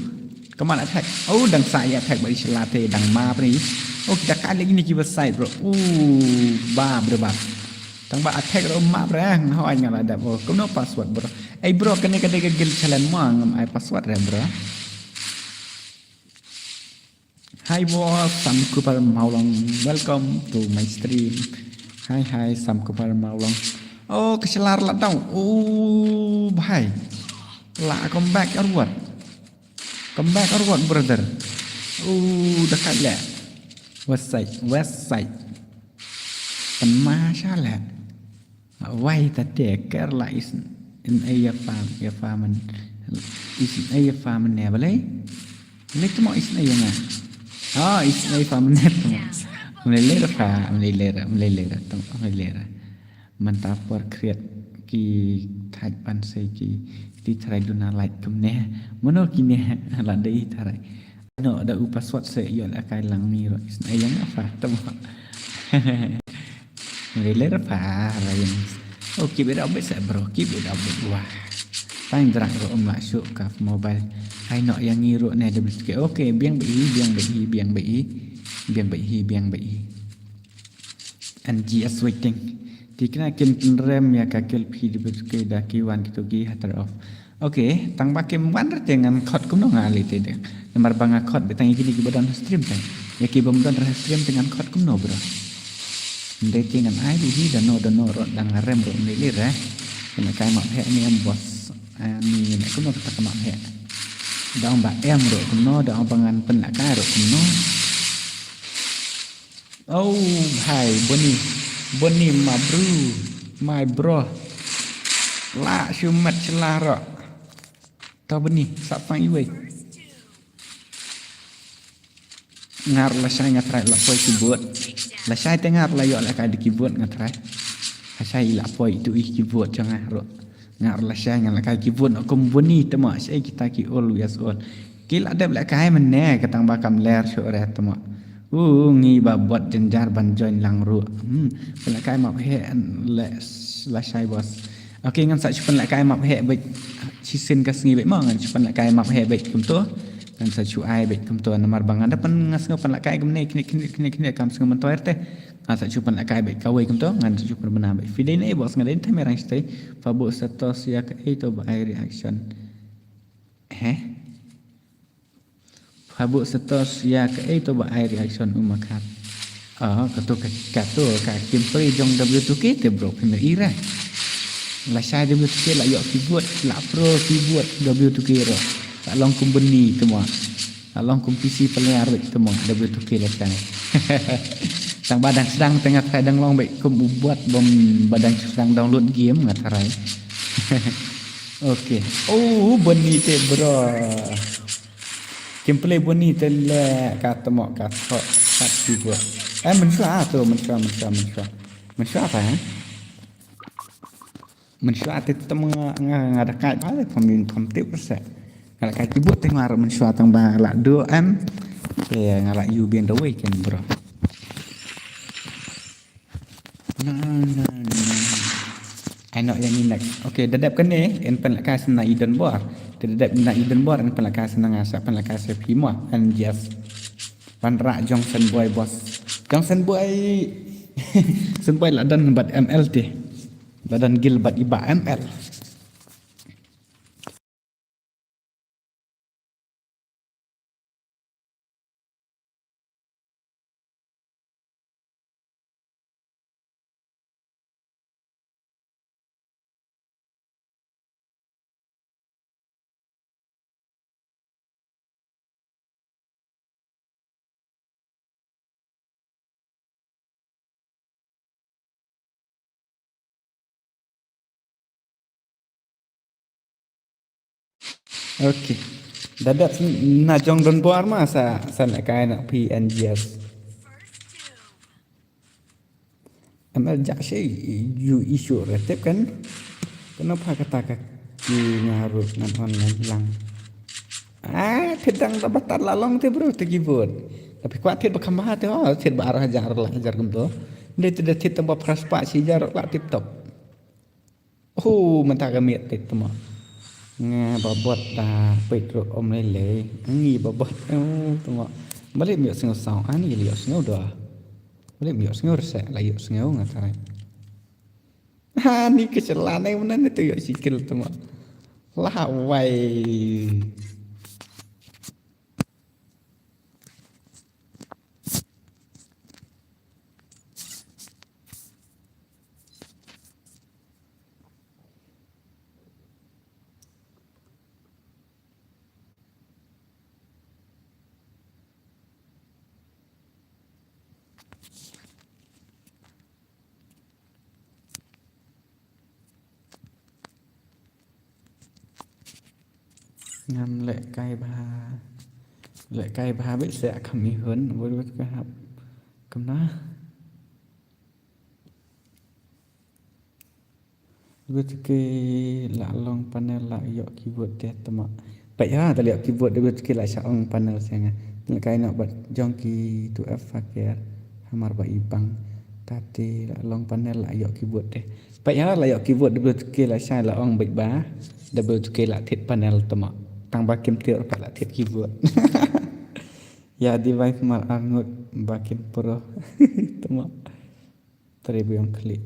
Come on, Attack. Oh, dang sa ïa Attack bad i Sela te dang map ni. Oh, kita kali ini kiba side, bro. Oh, ba, bro, ba. Tang ba Attack ro map re, nga hoi nga la dap. Oh, kumno password, bro. Eh, bro, kane ka dei ka guild challenge mo, ngam ai password re, bro. Hi boss, Sam Cooper Mawlong. Welcome to my stream. Hi hi Sam Cooper Mawlong. Oh, ka Sela la down. Oh, bhai. La comeback arwat. Comeback arwat brother. Oh, da kat le. West side, west side. Tamasha le. Wai ta te ker la is in ai ïa fam ïa fam is in ai ïa fam ne balei. Balei tmo is in ai ïa nga. Ah, is in ai fam ne tmo. Mlei lera fa, mlei lera, mlei lera, tmo mlei lera. Mynta por kriat ki thait ban sei ki ti trai duna lait kumne. Mano kine la dei trai. No da u password se ïoh la kai lang ni ro. Is na yang apa temo. Mlei lera fa Ryan. Oh, keep it up bit sa bro, keep it up bit. Wah. Tang drang ruh um lah shuh ka mobile. Ai noh ïa ngi ruh ne da bit ke. Okay, biang bit i, biang bit i, biang bit i. Biang bit i, biang bit i. And G S waiting. Ki kna kin pynrem ïa ka kill phi da bit ke da ki wan kito ki ha turn off. Okay, tang ba kim wan re te ngan khot kumno nga lei te de. Namar ba nga khot beit tang ïa kine kiba don ha stream te. Ïa kiba ym don ha stream te ngan khot kumno bro. Ndei te ngan ai beit hi da no da no ruh dang rem ruh lei lei re. Kane kai map heh ni em boss. Ani ne kumno kata ka map heh. Da ong ba em ruh kumno, da ong ba ngan pynlehkai ruh kumno. Oh, hai, Boni. Boni, my bro. My bro. Lah, shu mat shu lah ruh. To Boni, sap tang iwei. Nga ruh lashai nga trai lah poi keyboard. Lashai te nga ruh la ïoh lehkai da keyboard nga trai. Lashai lah poi tu i keyboard jong nga ruh. Nga ruh lashai nga lehkai keyboard na kum Boni te ma shai kita ki always on. Ki la dep lehkai mynne ka tang ba kam ler shuh re te ma. U ngi ba bot jynjar ban join lang ruh. Hmm, pynlehkai map heh le lashai boss. Okay, ngan sa shu pynlehkai map heh beit shisien ka sngi beit mo, ngan shu pynlehkai map heh beit kumto. Ngan sa shu ai beit kumto namar ba ngan da pyn nga sngew pynlehkai kumne kine kine kine kine kam sngew myntoi te. Ngan sa shu pynlehkai beit kawei kumto, ngan sa shu pynbna beit. Phi dei ne boss nga dei ne Thamerang Shatei. Pha buh status ïa kaei to ba ai reaction. Heh? Pha buh status ïa kaei to ba ai reaction um ma khat. Ah, kato ka, kato ka Kimpri jong W two K te bro, pynda ira. Lashai W two K la ïoh keyboard, la pro keyboard W two K ro. La long kum Boni te ma. La long kum P C player beit te ma, W two K lashai. Tang ba dang sdang te nga trai dang long beit kum u bot bym ba dang sdang download game nga trai. Okay. Oh, Boni te bro. Kim play Boni te le ka tmok ka thok kat ki bro. Eh, mynshuwa to, mynshuwa, mynshuwa, mynshuwa. Mynshuwa pa, eh? Mynshuwa te tmok nga, nga, nga da kai ba le pom yin pom tip se. Nga la kai keyboard te nga ruh mynshuwa tang ba la do em. Te nga la yu bien da wei ken bro. Na, na, na. Ai noh ïa ngi next. Okay, da dep kane, yn pynlehkai sa na i donbor. Te da dep na i donbor, yn pynlehkai sa na nga sa pynlehkai sa phi mo, and yes. Wanrah Johnson Boy, boss. Johnson Boy. Johnson Boy la don bad M L te. La don guild bad i Bah M L. Okay. Da dep na jong donbor ma sa, sa lehkai na P N G S. M L jak shi yu issue re tip kan. Kano pha kata ka ki nga ruh ngan on ngan lang. Ah, thied dang da batat la long te bro te keyboard. Tapi kwah thied ba kham bha te ho, thied ba ar hajar la hajar kumto. Nde te da thied tang ba phra spah shi hajar la tip top. Oh, mynta ka miet te tmo. Nga ba bot da peit ruh om lei lei. Ngi ba bot, oh, tmo. Balei miet sngew saw, ani liok sngew da. Balei miet sngew rese, la ïoh sngew nga trai. Ha, ni ke sela ne mena ne tu ïoh sikil tmo. Lah wai. Ngam lehkai bha. Lehkai bha beit se kham i hun, beit beit ka hap. Kumna. Beit ke la long panel la ïoh keyboard te tma. Peit ha, te la ïoh keyboard beit ke la sha ong panel se nga. Lehkai noh bad jong ki tu F K R. Hamar ba i bang. Te la long panel la ïoh keyboard te. Peit ha la ïoh ki vote W two K la shai la ong beit ba W two K la thied panel tama. Tang ba kim tied pat la thied ki vote. Ya device mar arngut ba kim pro tama. Tari biang klik.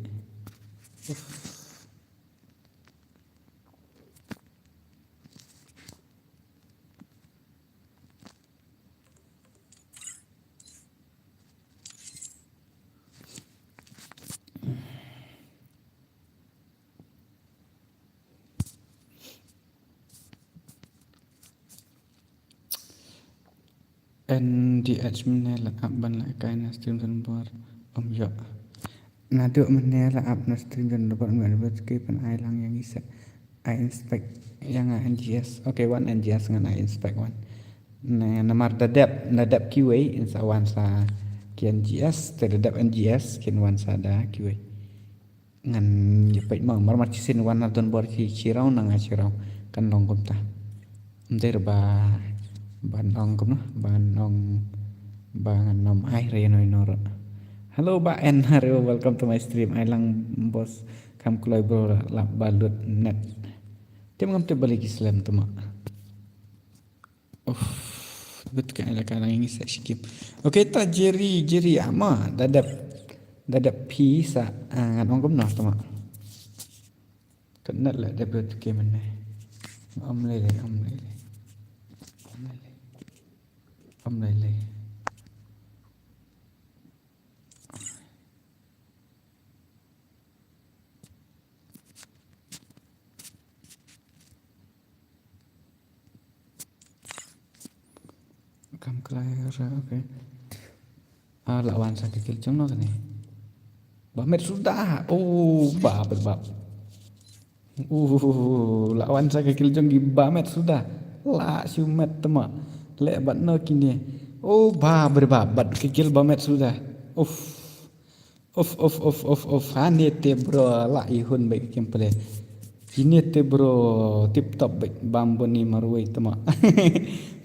N D H mynne la ap ban lehkai na stream don bor. Um ïoh. Naduh mynne la ap na stream don bor, ngam ïoh ban ai lang ïa ngi sa. I inspect ïa nga N G S. Okay, wan N G S ngan ai inspect wan. Na namar da dep, da dep kiwei, yn sa wan sa ki N G S, te da dep N G S kin wan sa da kiwei. Ngan ïa peit mo, mar mar shisien wan na don bor shi, shi round na nga shi round. Kan long kumta. Ym dei ba, ban ong kumno, ban ong, ban ong ai re ïa no ïa no ruh. Hello Bah N, hello, welcome to my stream. Ai lang boss, kam kloi bro, lap ba lut net. Te ngam tip balei ki slem tama. Uff, bet ka ila ka nang ngi sa shikim. Okay, ta Jerry, Jerry ama, da dep, da dep phi sa, ah, ngan ong kumno tama. Ka net la dep bet ka mynne. Am lei lei, am lei lei. Am lei lei. Am lei lei. Kam kloi re, okay. Ah, la wan sa ka kill jong no kane. Ba met suda. Oh, ba, ba, ba. Uh, la wan sa ka kill jong ki ba met suda. La shu met tama. Le bat no kine. Oh, ba, bre ba, bat ka kill ba met suda. Uff. Uff, uff, uff, uff, uff. Ha ne te bro, la i hun bek kim play. Hi ne te bro, tip top bek bam boni marwei tama.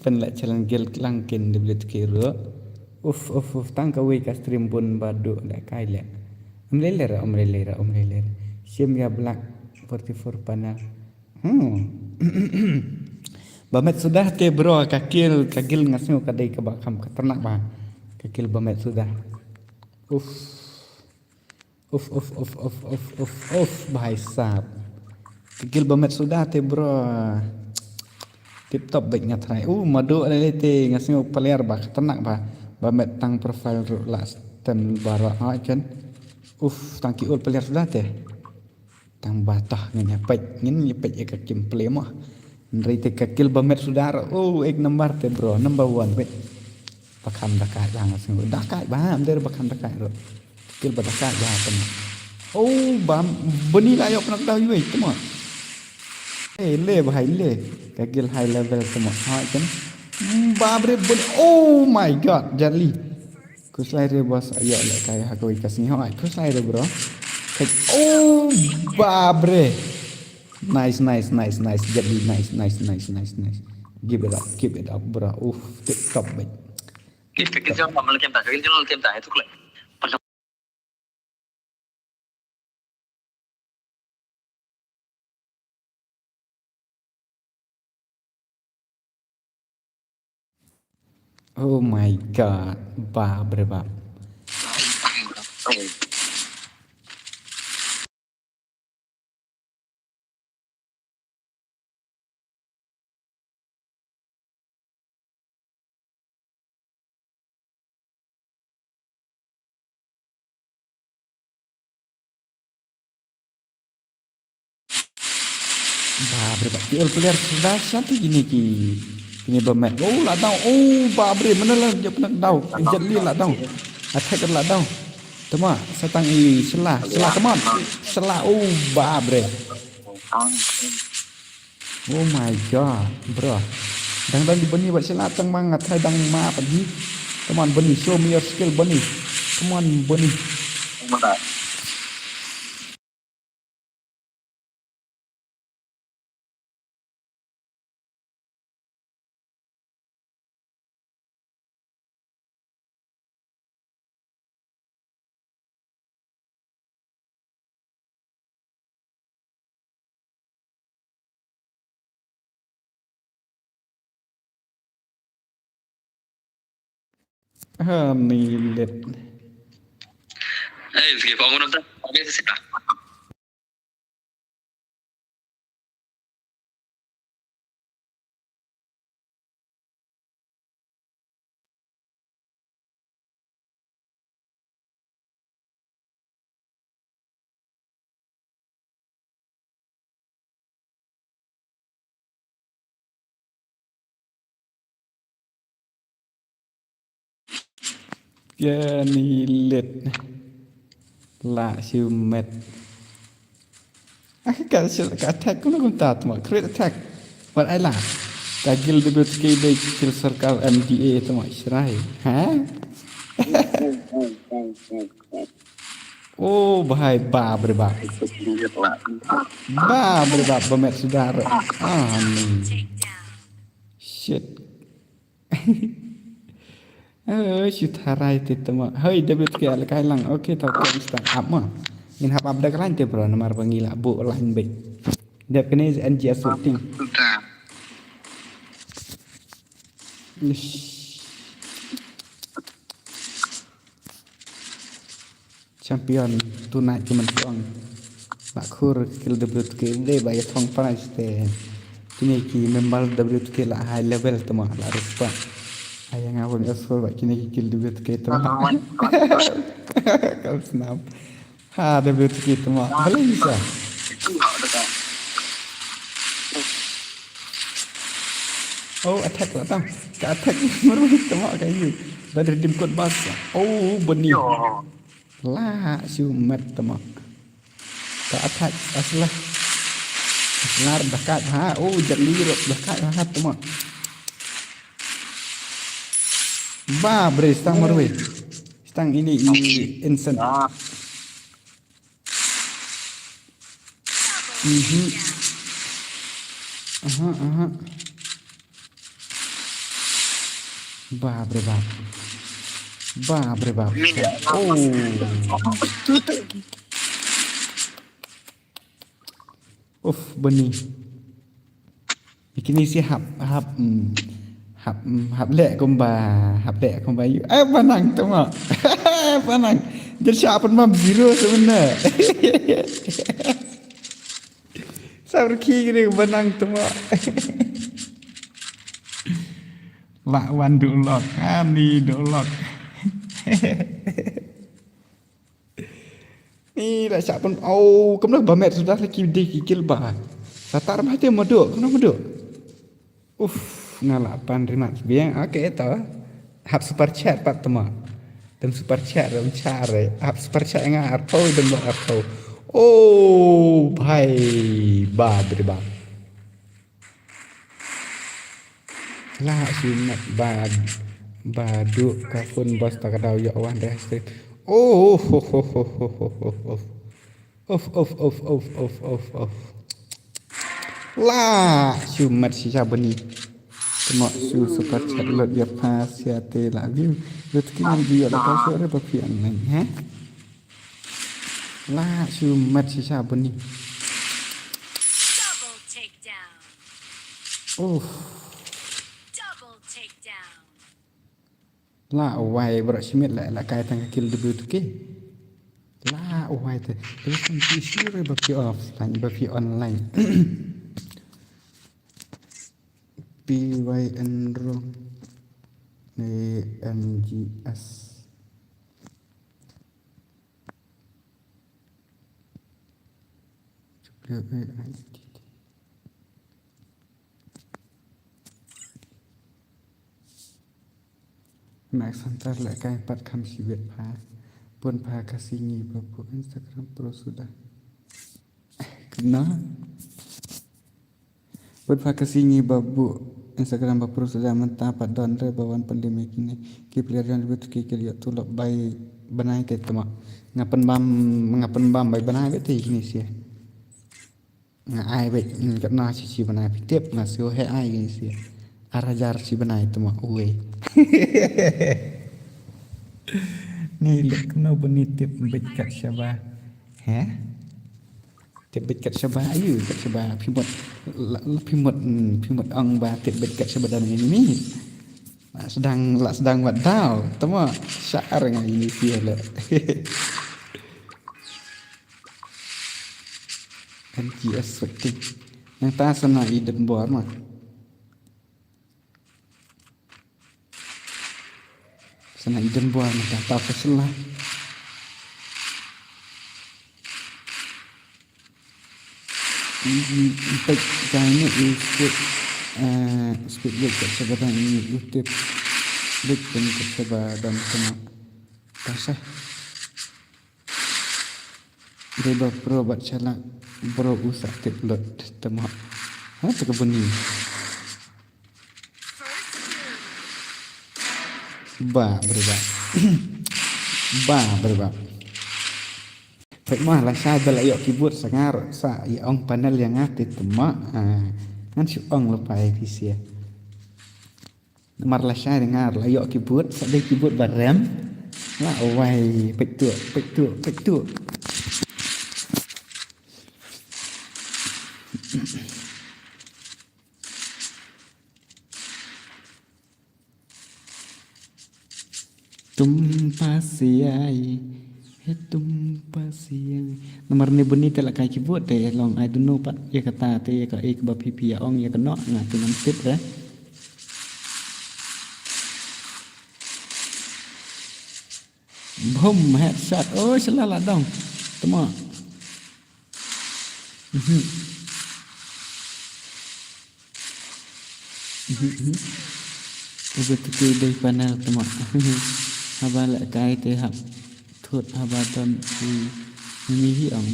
Pen la challenge gel klang ken de blet ke ro. Uff, uff, uff. Tang ka wei ka stream bun ba du da kai le. Om le le ra, om le le ra, om le le ra. Sim ya black forty-four panel. Hmm. Ba met suda te bro, ka kill, ka kill nga sngew ka dei kaba kham khatarnak ba. Ka kill ba met suda. Uff. Uff, uff, uff, uff, uff, uff, uff, bhai sahab. Ka kill ba met suda te bro. Tip top bek nga try. Uh, madu ale te nga sngew player ba khatarnak ba. Ba met tang profile ruh la stem baroh ha ken. Uff, tang ki ul player suda te. Tang ba tah ngin ïa peit, ngin ïa peit ïa ka kim play mo. Hynrei te ka kill ba met suda ruh, oh, ek number te bro, number one beit. Ba kham da kai lang sngewbha da kai ba, ym dei ba kham da kai ruh. Ka kill ba da kai ba te mo. Oh, bam, bani la ïoh pynap daw ïwei te mo. Eh, le ba hai le. Ka kill high level te mo. Ha kan. Ba bre bun. Oh my god, Jarli. Khuslai re boss, ayo le kai ha kawei ka sngi hoi. Khuslai re bro. Kai, oh, babre. Nice, nice, nice, nice. Jadi nice, nice, nice, nice, nice. Give it up, give it up bro. Uff, tip top bait. Kif kif jam mamal kem ta, kif jam kem ta, itu kle. Oh my god, bap re bap. Bap re bap, ki ol player suda sha te kine ki, kine ba met. Oh, la daw. Oh, bap re, mana la jep nak daw. Jet li la daw. Attack la daw. Tama, sa tang i sela, sela, come on. Sela, oh, bap re. Oh my god, bro. Dang dang di bani bat sela tang mang atai dang ma pat hi. Come on, bani, show me your skill, bani. Come on, bani. Hani lit. Hey, sige, panguna ta. Okay, sige. Kani lit. La shu met. Ah, ka, ka attack kumno kumta tma. Crit attack. Wat ai la. Ka guild W T K dei kill circle M D A tma shrai. Ha? Oh, bhai, bap re bap. Bap re bap, ba met sudar. Ah, ni. Shit. Eh, shu tharai te tma. Hoi, W T K la kai lang. Okay, tau kan start up ma. Ngin hap up da ka line te bro, namar ba ngi la bu line beit. Dep kane N G S shooting. Ish. Champion tonight ki man tuang. Ba khur kill W T K dei ba ïa thong prize te. Kine ki member W T K la high level tma la respect. Ai nga won esper ba kine ki kill W T K tma. Kam snap. Ha W T K tma. Balei sa. Oh, attack la tam. Ka attack marwei tma ka yu. Ba redeem code bas. Oh, bani. La shu met tma. Ka attack asla. Asla da kat ha. Oh, jali ro da kat ha tma. Ba bre stang marwei. Stang ini i instant. Mhm. Aha, aha. Bap re bap. Bap re bap. Oh. Uf, bani. Kine shi hap, hap, mm, hap, mm, hap leh kumba, hap leh kumba ïu. Eh, ba nang tma. Ba nang. Jin sha pynbam zero sebenarnya. Sa rikhi kine ba nang tma. Lah wan dulok. Ani dulok. Ni la sha pyn, oh, kumno ba met suda la ki dei ki kill ba. Sa tar ba te madu, kumno madu. Uf, nga la pan rimat biang. Okay, to. Hap super chat pat tma. Dem super chat dem chare. Hap super chat nga arphew dem lo arphew. Oh, bhai, ba bri ba. La shu met ba, ba duk ka phone bos ta ka daw ïoh wan deh stream. Oh, ho, ho, ho. Of, of, of, of, of, of, of. La shu met shisha bani. Tma shu super chat lut ïa pha sia te la view. Lut ki man view la ka shu re ba phi an nang, ha? La shu met shisha bani. Double takedown. Uff. Double takedown. La wai bro shimit la, la kai tang ka kill W T K. La wai te. Welcome to Shire ba phi offline, ba phi online. P Y N ro. Ne M G S. Max Hunter leh kai pat kham shibit pha. Bun pha Khasi ngi ba buh Instagram pro suda. Kena. Bun pha Khasi ngi ba buh Instagram ba pro suda mynta pat don re ba wan pynlem ïa kine ki player jan bit ki ki ïoh tulop bai bnai te tma. Nga pynbam, nga pynbam bai bnai bit te kine sia. Nga ai bit, mm, katno shi shi bnai phi tip, nga shu heh ai kine sia. Ar hajar shi bnai tma uwei. Ni lek no bani tip bit kat shaba. He? Tip bit kat shaba, ayu kat shaba, phi mut, la, la, phi mut, mm, phi mut ong ba tip bit kat shaba dan ini. La sdang, la sdang wat daw. Tama, shah ar nga ini phi le. N G S Sweating. Nangta sa na i Denbor ma. Sa na i Denbor ma ta ta ka sla. Peit ka ne i speed, eh, speed break ka sa ba dang i tip. Break kan ka sa ba dang kena. Ta sa. Dei ba pro bad shalak bro u sa tip lut tama. Ha, ta ka buni. Ba, bro ba. Ba, bro ba. Peit ma, lashai ba la ïoh keyboard sa nga ruh sa ïa ong panel ïa nga te tama. Ah, ngan shu ong lypa ïa phi sha. Namar lashai nga ruh la ïoh keyboard, sa dei keyboard ba rem. La wai, peit tu, peit tu, peit tu. Tum pasiai, he tum pasiai. Namar ne buni te la kai keyboard te long, I don't know pat ïa kata te ïa ka, ïa ka ba phi phi ïa ong ïa ka noh nga te ngam tip re. Boom, headshot. Oh, shala la dong. Tama. Mhm. Mhm, mhm. Uba tu dei panel tama. Haba la kai te hap thut haba don i mi hi ong.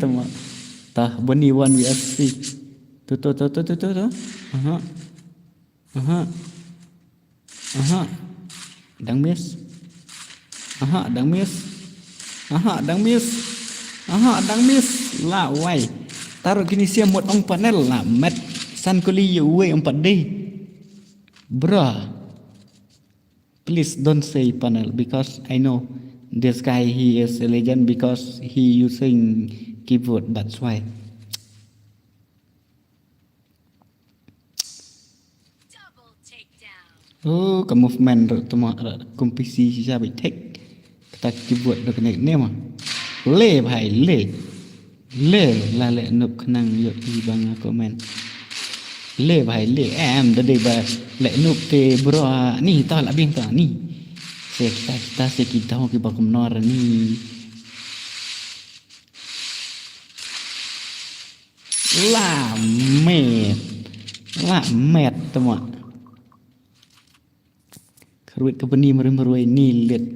Tama. Tah bani one V S three. Tu tu tu tu tu tu tu. Aha. Aha. Aha. Dang miss. Aha, dang miss. Aha, dang miss. Aha, dang miss. La wai. Taruh kini sia mut ong panel la met. San kuli ïa uwei ong pat dei. Bruh. Please don't say panel because I know this guy, he is a legend because he using keyboard, that's why. Oh, ka movement ruh tama ruh kum P C shisha beit thik. Kata keyboard ruh kane ne ma. Le bhai le. Le la leh nup khnang ïoh i ba nga comment. Le bhai le em da dei ba leh nup te bro ni ta la biang ta ni. Se kita kita se kita ki ba kumno ra ni. La met. La met tama. Kharwit ka bani mari marwai ni lit.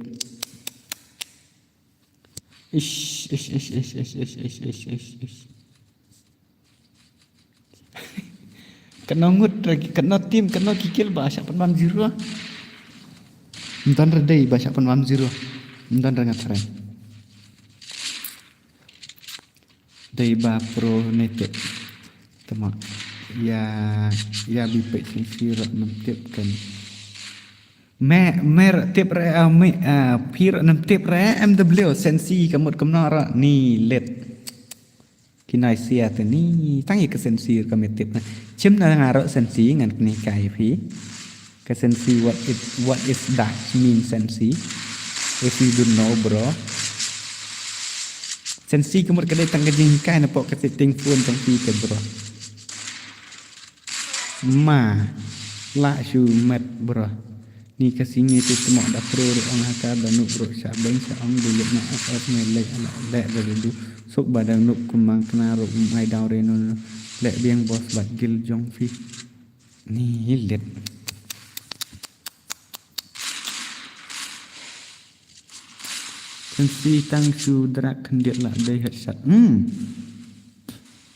Ish, ish, ish. Kano ngut ra, kano team, kano ki kill ba shah pynbam zero. Ym don ra dei ba shah pynbam zero. Ym don ra nga tharai. Dei ba pro ne tip. Tama. Ïa, ïa bi peit shisha ruh nym tip kan. Me, me ruh tip re, ah, me, ah, phi ruh nym tip re, M W, Sensi, ka mut kumno ruh, ni lit. Ki nai sia te ni, tang ïa ka Sensi ka me tip na. Chim na nga ruh Sensi, ngan kni kai phi. Ka Sensi, what it, what is that mean Sensi? If you don't know, bro. Sensi ka mut ka dei tang ka jinghikai na pok ka setting phone tang phi te, bro. Ma, lah shu met, bro. Ni ka sngi te tmok da pro ruh ong ha ka da nup ruh sha beng sha ong du lip na F F ne leh ala leh da du. Suk ba da nup kumang kna ruh um ai daw re no no. Leh biang boss bad gil jong phi. Ni lit. Sensi tang shu drak khyndiat la dei headshot. Hmm.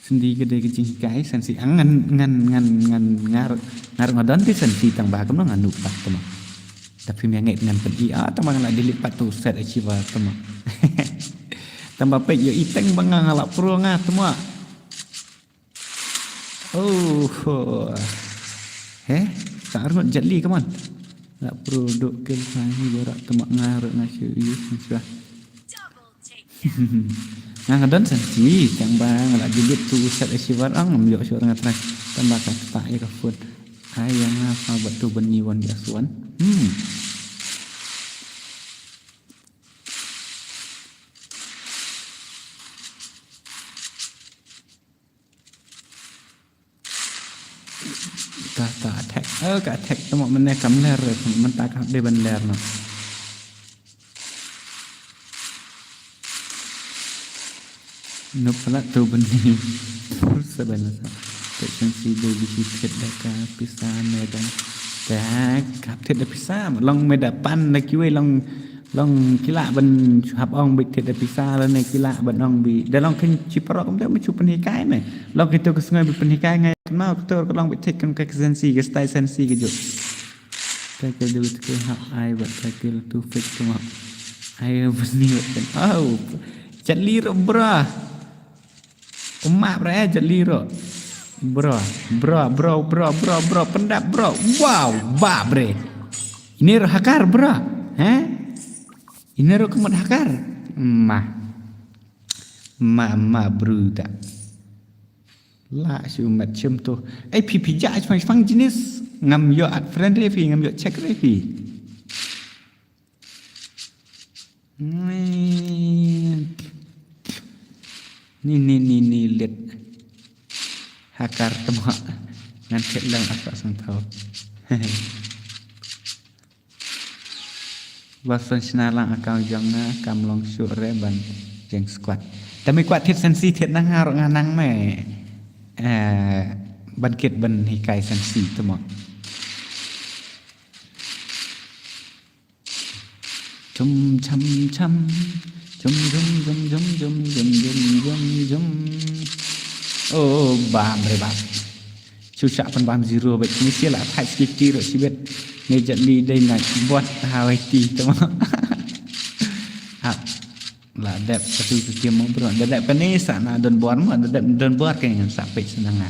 Sensi ka dei ka jinghikai, Sensi ang ngan, ngan, ngan, ngan, ngar, ngar nga don te Sensi tang ba kumno nga nup pat tama. Tapi me ngeit ngan pyn i, ah, tama nga la delete pat tu set achieve tama. Tang ba peit ïoh i teng ba nga nga la pro nga tama. Oh, ho. He? Tang arngut jatli, come on. La pro dok kel sahi berak temak ngarut nasi yu siswa. Nga nga don Sensi, tang ba nga la jubit tu usat asiwar ang, ngam yok siwar nga try. Tang ba ka tak ya ka phone. Ai, ïa nga ha bad tu ban ngi wan ïa suan. Hmm. Ka, ka attack. Oh, ka attack. Tama mane kam ler. Mynta ka dei ban ler noh. Nop pala tu bani. Saban la sa. Section C dei bisi thied da ka pisa me da. Da ka thied da pisa. Long me da pan da kiwei long, long ki lah ban hap ong beit thied da pisa lane ki lah ban ong beit. Da long khein shi paralok kumta me shu pynhikai me. Long kito ka sngew beit pynhikai ngai. Kynmaw kito ka long beit thied kan ka section C ka style section C ka juk. Ka ka dei beit ka hap ai bad ka ka tu fake tu ma. Ai bani bad kan. Oh. Jali ro bra. Umma bra eh jali ro. Bra, bra, bra, bra, bra, bra, pyndap bra. Wow, ba bre. Ine ro hakar bra. He? Ine ro ka mut hakar. Ma. Ma, ma bru da. La shu mat shim tu. Ai phi phi ja shpang shpang jinis. Ngam ïoh add friend re phi, ngam ïoh check re phi. Ni, ni, ni, ni, lit. Hakar tama. Ngan check lang apa sang tau. Ba san shna lang account jong nga kam long shuh re ban jeng squad. Tami kwah thied section C thied na nga ruh nga nang me. Eh, ban kit ban hikai section C tama. Chum cham cham. Chum chum chum chum chum chum chum chum chum. Oh, bam re bam. Shu shah pynbam zero bad ni sia la thait ski ti ro sibet. Ni jat ni dei na bot hawai ti tama. Hap. La dep satu tu tiam mo bro. Da dep kane sa na don bor mo, da dep don bor kane sa peit sa na nga.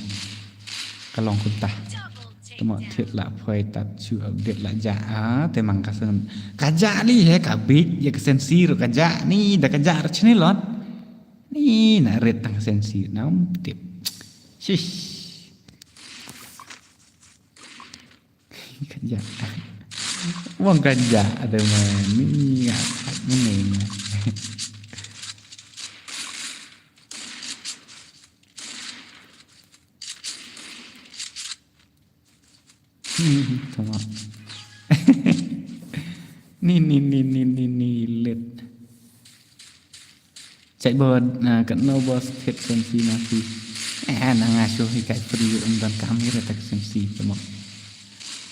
Ka long kumta. Tama thied la phoi tat shu update la ja. Ah, te mang ka sen. Ka ja li he ka bit ya ka section C ro ka ja ni da ka ja ro chini lot. Ni na ret tang section C na um tip. Shish. Ka ja. Wang ka ja ada mani ya. Mani. Hmm, tama. Ni, ni, ni, ni, ni, ni, lit. Check board, na, kat no boss, hit section C na C. Eh, na nga shu hikai free, um, don kam hira tak section C, tama.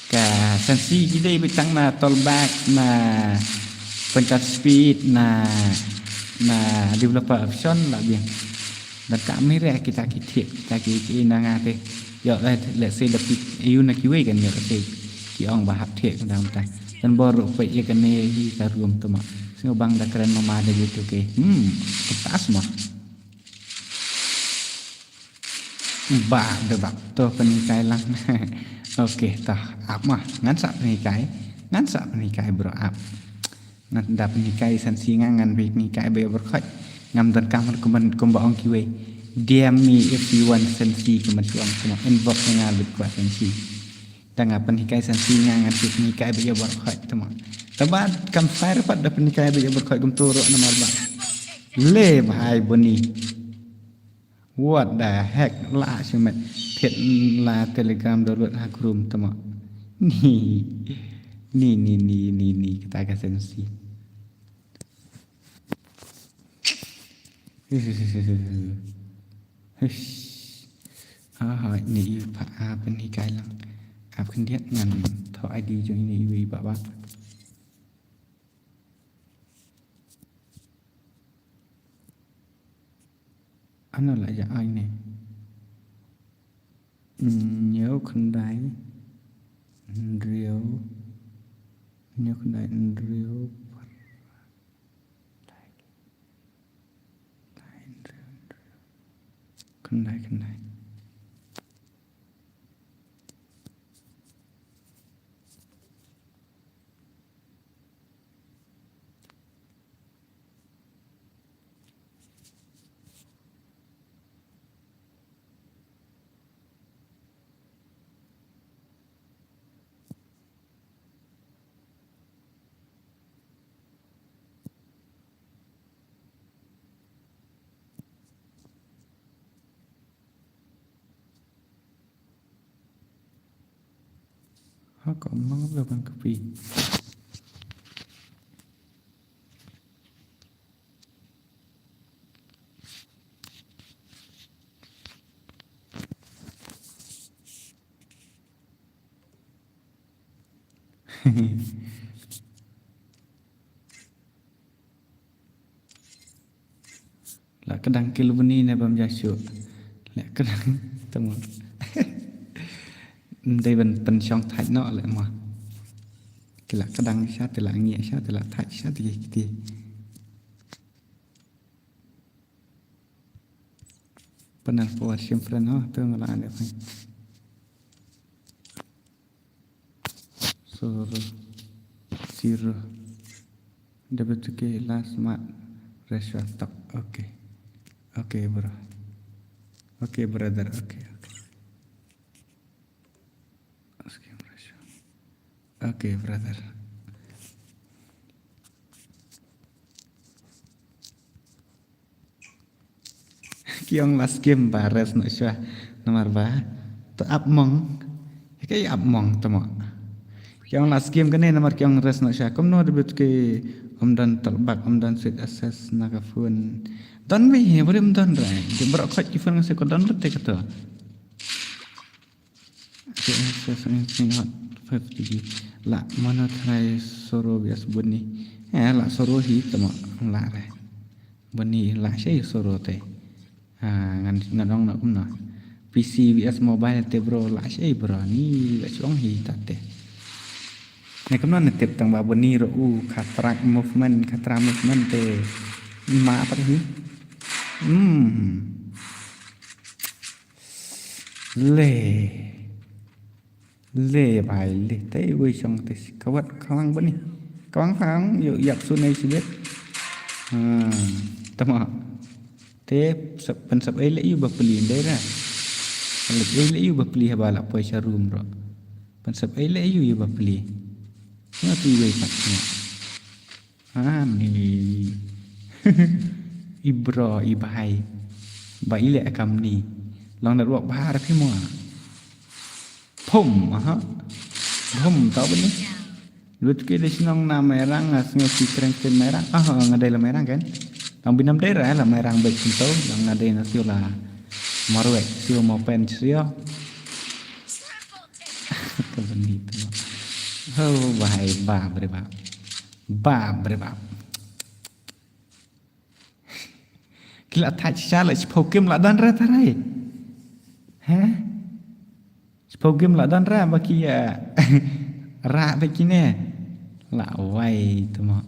Ka section C ki dei beit tang na toolbox, na pynkat speed, na, na developer option la biang. Dan ka mih re kita ki thied, kita ki, ki na nga te. Ïoh le, let's say da pit, ïoh na kiwei kan ïoh te. Ki ong ba hap thied ka dang ta. Dan bor ruh peit ïa kane hi ka room tama. Sngewbang da kren mama da gitu ke. Hmm, kertas mah. Ba, da bak. To pynhikai lang. Okay, to. Ap mah. Ngan sa pynhikai. Ngan sa pynhikai bro ap. Ngan da pynhikai section C nga ngan pynhikai ba ïoh barkhot. Ngam don kam kumba, kumba ong kiwei. D M me if you want section C kumba shu ong tama inbox nga bit kwah section C. Da nga pynhikai section C nga ngan pynhikai ba ïoh barkhot tama. Taba kam fire pat da pynhikai ba ïoh barkhot kumto ruh namar ba. Le bhai bani. What the heck? La shimet. Thied la Telegram download ha Chrome tama. Ni. Ni, ni, ni, ni, ni. Kata ka section C. Hush. Ah, ni yu pa, ah, pynhikai lang. Ah, khyndiat ngan thoh I D jong ni yu ba ba. Ano la ja ai ne. Hynñiew khyndai hynriew. Hynñiew khyndai hynriew. Khyndai, khyndai. Ha, ka ong nang ba ban kapi. La ka dang ki lubni ne bam ja shu. La ka dang tamo. Ndai ban pynshong thait no le ma. Ki la ka dang sha te la ngi sha te la thait sha te ki ti. Panel power shim friend ho tu ngala ane phai. Soro, zero. W two K last mat. Resho tok. Okay. Okay, bro. Okay, brother. Okay, okay. Asking resho. Okay, brother. Ki ong la skim ba rest noh shuwa namar ba to ap mong. Ki ap mong tamo. Ki ong la skim kane namar ki ong rest noh shuwa. Kumno dei bit ki um don telbak, um don sweet access na ka phone. Don me he bari um don rai. Ki bro khot ki phone ngase ko don bit te kato. Ki ong sa sa ni hot five G. La mano try Soro bias buni. Eh, la Soro hi tamo la re. Buni la shei Soro te. Ha, ngan, ngan ong na kumno. P C V S mobile te bro la shei bro ni la shong hi ta te. Ne kumno ne tip tang ba buni ro u khatrak movement, khatra movement te. Ma apa hi? Hmm. Le. Le bai le. Te wei shong te si kawat kawang bani. Kawang kawang yu yap sunai sibet. Hmm. Tama. Te sep pen sep ai le yu ba peli ndai ra. Pen sep ai le yu ba peli haba la poi sha room ro. Pen sep ai le yu yu ba peli. Nga tu wei pat. Ani. Ibro ibai. Ba ile akam ni. Long network bahar phi mo. Phum, aha. Phum, tau bini. Lut ki di sinong na merang, as nyo si kren kren merang. Ah, nga dei la merang kan. Tang binam dei ra la merang baik sinto, yang nga dei na sio la. Marwek, sio mau pen sio. Ka bini tu. Oh, bahai ba bre ba. Ba bre ba. Ki la thach sha la chipau kim la dan ra tarai. Ha? Chipau kim la dan ra ba ki ya. Ra ba ki ne. La wai tu mo.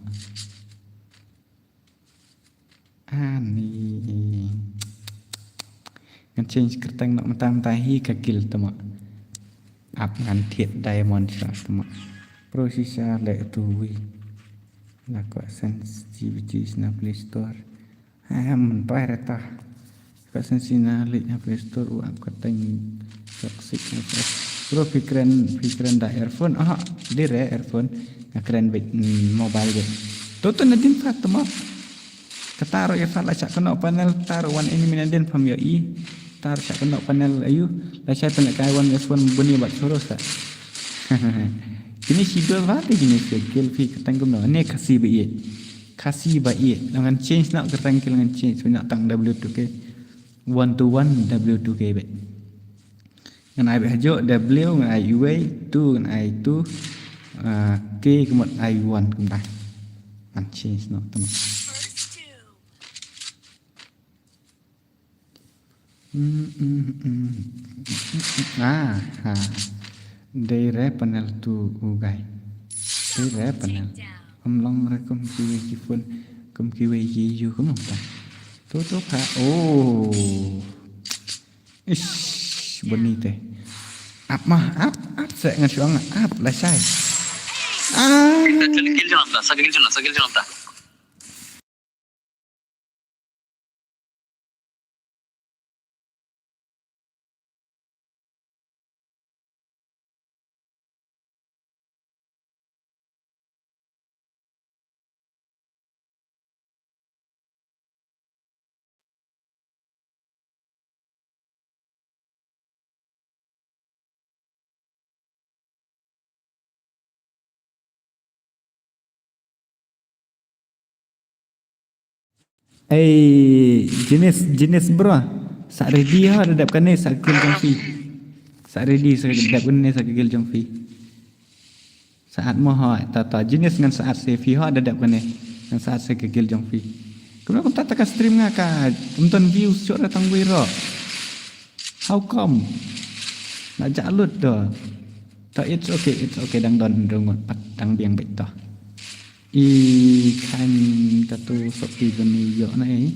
Ani. Ngan change kyrteng nok mynta mynta hi ka guild tama. Ap ngan thied diamond sha tama. Pro shisha le tu wi. La ko sensitivity sna Play Store. Ha mynta reta. Ko sensi na le na Play Store u ap kyrteng toxic. Pro phi kren phi kren da earphone. Ah, dire earphone. Nga kren bit mobile bit. Toto na din fat tama. Kata ro ïa fat la shah kano panel tar one enemy na din pham ïa i. Tar shah kano panel ayu. La shah tane kai one S one buni bat choro sa. Kini si dua ba te kini si kill phi katang kumno. Ne kasi ba i. Kasi ba i. Ngan change na katang kill ngan change na tang W two K. One to one W two K be. Ngan ai beh hajuk W, ngan ai uwei, two, ngan ai two, ah, K, kumut ai one, kumta. Ngan change no, tama. Mm, mm, mm. Ah, ha. Dei re panel tu ugai. Dei re panel. Am long re kum kiwei ki phone, kum kiwei ki yu, kum long ta. Tu, tu, ha. Oh. Ish, bani te. Ap mah, ap, ap, sek ngan shuang, ap, la shai. Ah. Sakit, sakit, sakit, sakit, sakit. Ei, Jinis, Jinis bro. Sa ready ho da dep kane sa ka guild jong phi. Sa ready sa dep kane sa ka guild jong phi. Sa'at mo ho, ta, ta, Jinis ngan sa'at se phi ho da dep kane. Ngan sa'at se ka guild jong phi. Kumno kumta ta ka stream nga ka, ym don views shuh da tang wei ruh. How come? La jah lut to. To, it's okay, it's okay, dang don rngut pat, dang biang beit to. I khan ta tu sok ki bani yo na, eh.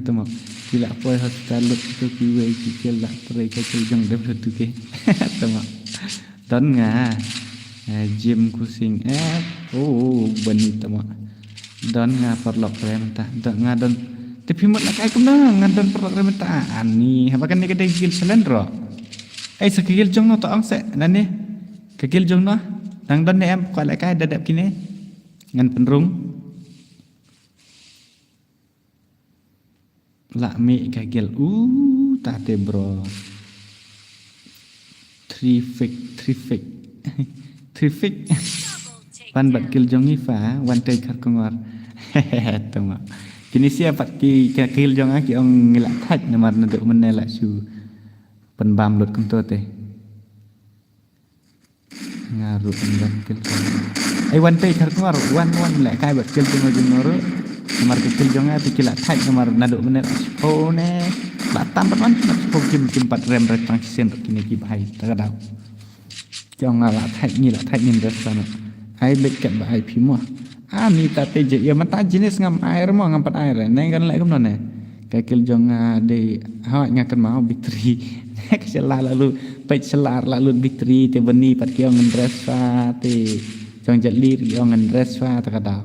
Tama. Ki la poi hospital lut tu ki wei ki kil la trei ka kil jong dep tu ke. Tama. Don nga. Eh, Jim Kusing. Eh, oh, bani tama. Don nga paralok re mynta. Don nga don. Te phi mut la kai kumno nga don paralok re mynta. Ani, haba kane ka dei ka guild challenge ruh. Ei, sa ka guild jong no to ong se nane. Ka guild jong no. Nang don ne em, kwah la kai da dep kine. Ngan pynrung. La mih ka guild. Uh, ta te bro. Traffic, traffic. Traffic. Pan bad guild jong ngi fa, wan tei Kharkongor. Tama. Kine sia pat ki, ki guild jong nga ki ong ngi la thait namar naduh mynne la shu pynbam lut kumto te. Nga ruh ym don guild jong nga. Ai wan tei Kharkongor, wan, wan leh kai bad guild jong nga jong nga ruh. Namar ka guild jong nga te ki la thait namar naduh mynne la shiphew ne. La tam pat wan, la shiphew kim, kim pat rem re tang shisien ruh kine ki bhai. Ta ka daw. Jong nga la thait ngi la thait ngin rem sana. Ai beit kat ba ai phi mo. Ani ta te je, ïa mynta Jinis ngam ai re mo, ngam pat ai re. Ne ngan leh kumno ne. Ka guild jong nga dei, ha, nga kynmaw B three. Ka shala la lut, peit shala la lut B three te bani pat ki ong ngin rest fa te. Jong Jet Li ki ong ngin rest fa ta ka daw.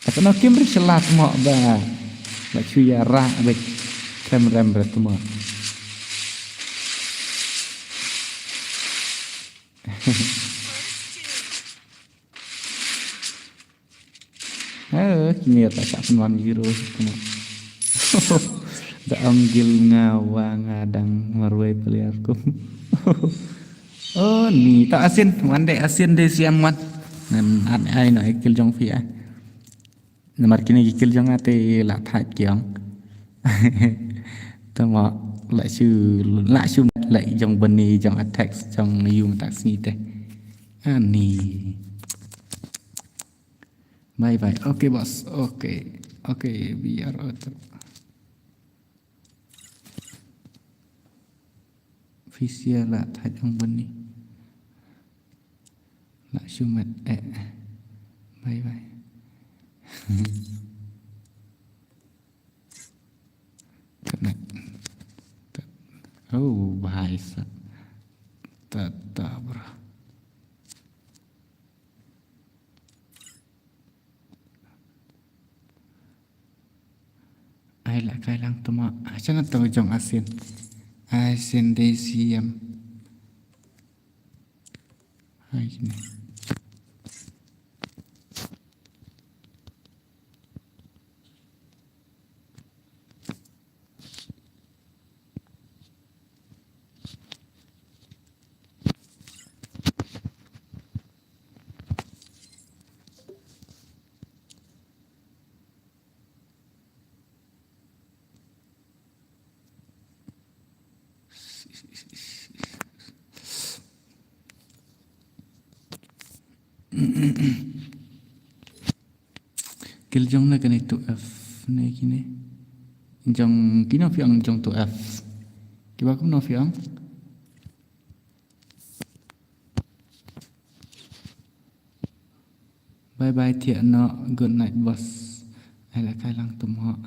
Ka no kim ri shala mo ba. Ba chu ïa ra beit. Rem rem re mo. Eh, kine ta sa pynwan hero kumno. Da ong guild nga wa nga dang marwei player kum. Oh, ni ta asin, wan de asin de siam wan. Ngan at ai no guild jong phi ai. Namar kine ki guild jong nga te la thait ki ong. Tama la shu, la shu la jong bani jong attack jong yu tak sngi te. Ani. Bye bye. Okay, boss. Okay. Okay, we are out. Phi sia la thait ong bani. La shu met eh. Bye bye. Connect. Oh, bhai sahab. Ta, ta, bro. Ai la kai lang tama. Achana to jong asin. Asin de siam. Ai ni. Guild jong na kane two F ne kine. Jong kino phi ong jong two F. Kiba kumno phi ong. Bye bye thiah noh, good night boss. Ai la kai lang tum ho.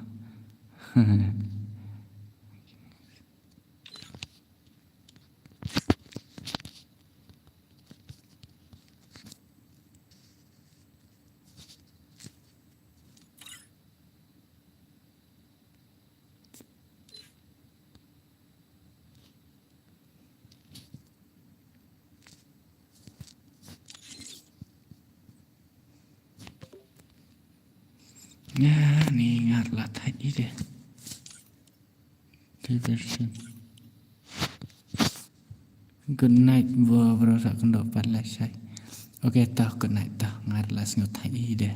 Nga ni ngat la thait i de. Diversion. Good night bro, bro sa kendo pat la shai. Okay, tah, good night tah. Ngat la sngew thait i de.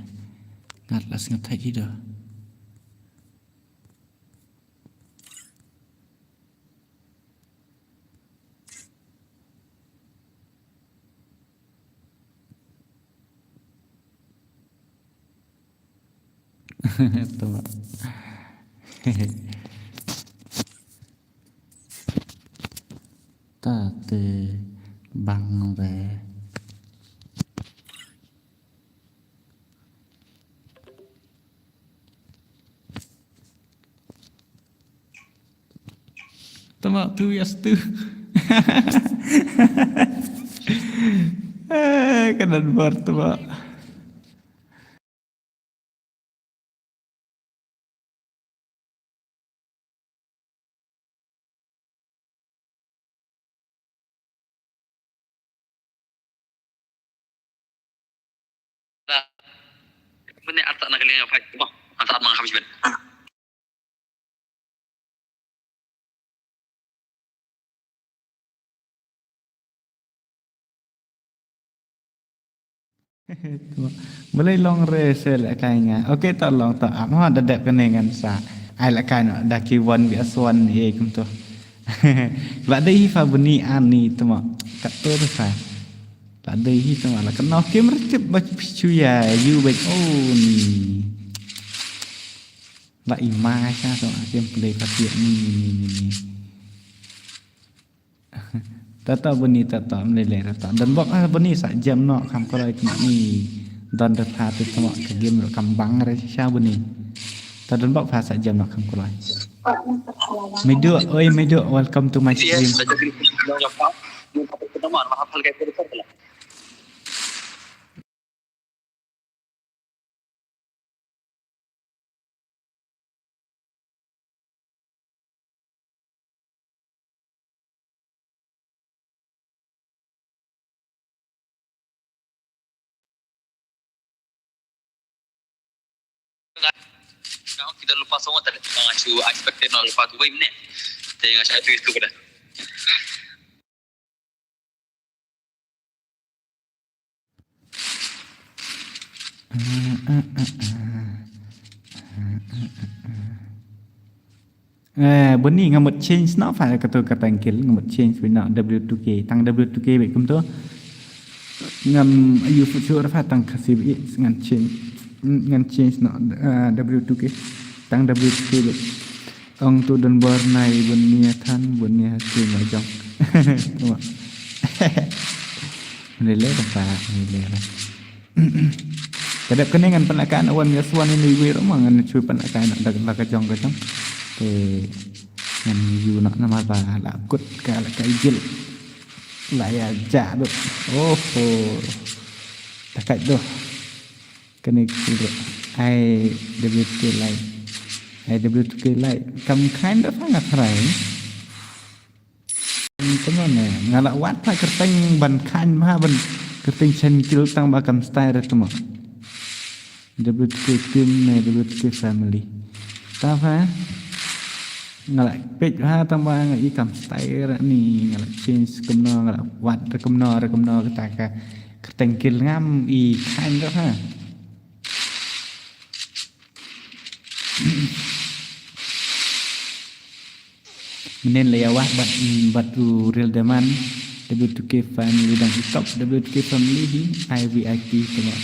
Ngat la sngew thait i de. Tama. Ta te bang re. Tama tu yas tu. Eh, kanan bar tama. Bani arta na kalian apa? Masa arta mangkam siben. Balei long re se le kai nga. Okay, ta long ta. Amo da dep kane ngan sa. Ai le kai no da ki wan bi aswan e kum to. La dei hi fa bani ani tama. Kat to sa. La dei hi tama la kano kim rtip ba chu ya yu ba o ni. La i mai sa tama kim play fa tiek ni ni ni ni. Tata bani tata mlele tata. Dan bok ah bani sa jam no kam ko lai kena ni. Dan da tha tu tama ka game ro kam bang re sa bani. Ta dan bok pha sa jam no kam ko lai. Medu, oi Medu, welcome to my stream. Nga kita lupa songo tadi. Nga chu expected no lupa tu bai mne. Te nga chu tu itu kada. Eh, bani nga mut change na fa ka tu ka tangkil nga mut change bina W two K tang W two K be kum tu. Ngam ayu fu chu rafa tang kasi bi ngan change ngan change na W two K tang W two K be. Ong tu don bor nai bun nia than bun nia tu ma jong. Tama. Lele rafa lele rafa. Kadep kane ngan pan akan awan ya suan ini wi roma ngan chui pan akan nak dak laka jong ka jong. Te ngan yu nak nama ba la kut ka la ka ijil. La ya ja do. Oh oh. Takat do. Kane kudro. I W T K light. I W T K light. Kam kind of hanga tharai. Tama ne, nga la wat pha kyrteng ban khan bha ban kyrteng chen kil tang ba kam style re tama. W T K team ne W T K family. Ta pha nga la peit bha tang ba nga i kam style re ni nga la change kumno nga la wat re kumno re kumno kata ka kyrteng kil ngam i khan re pha. Menen la ya wah bat bat u real demand. W two K family dang top W two K family hi I V I P tengok.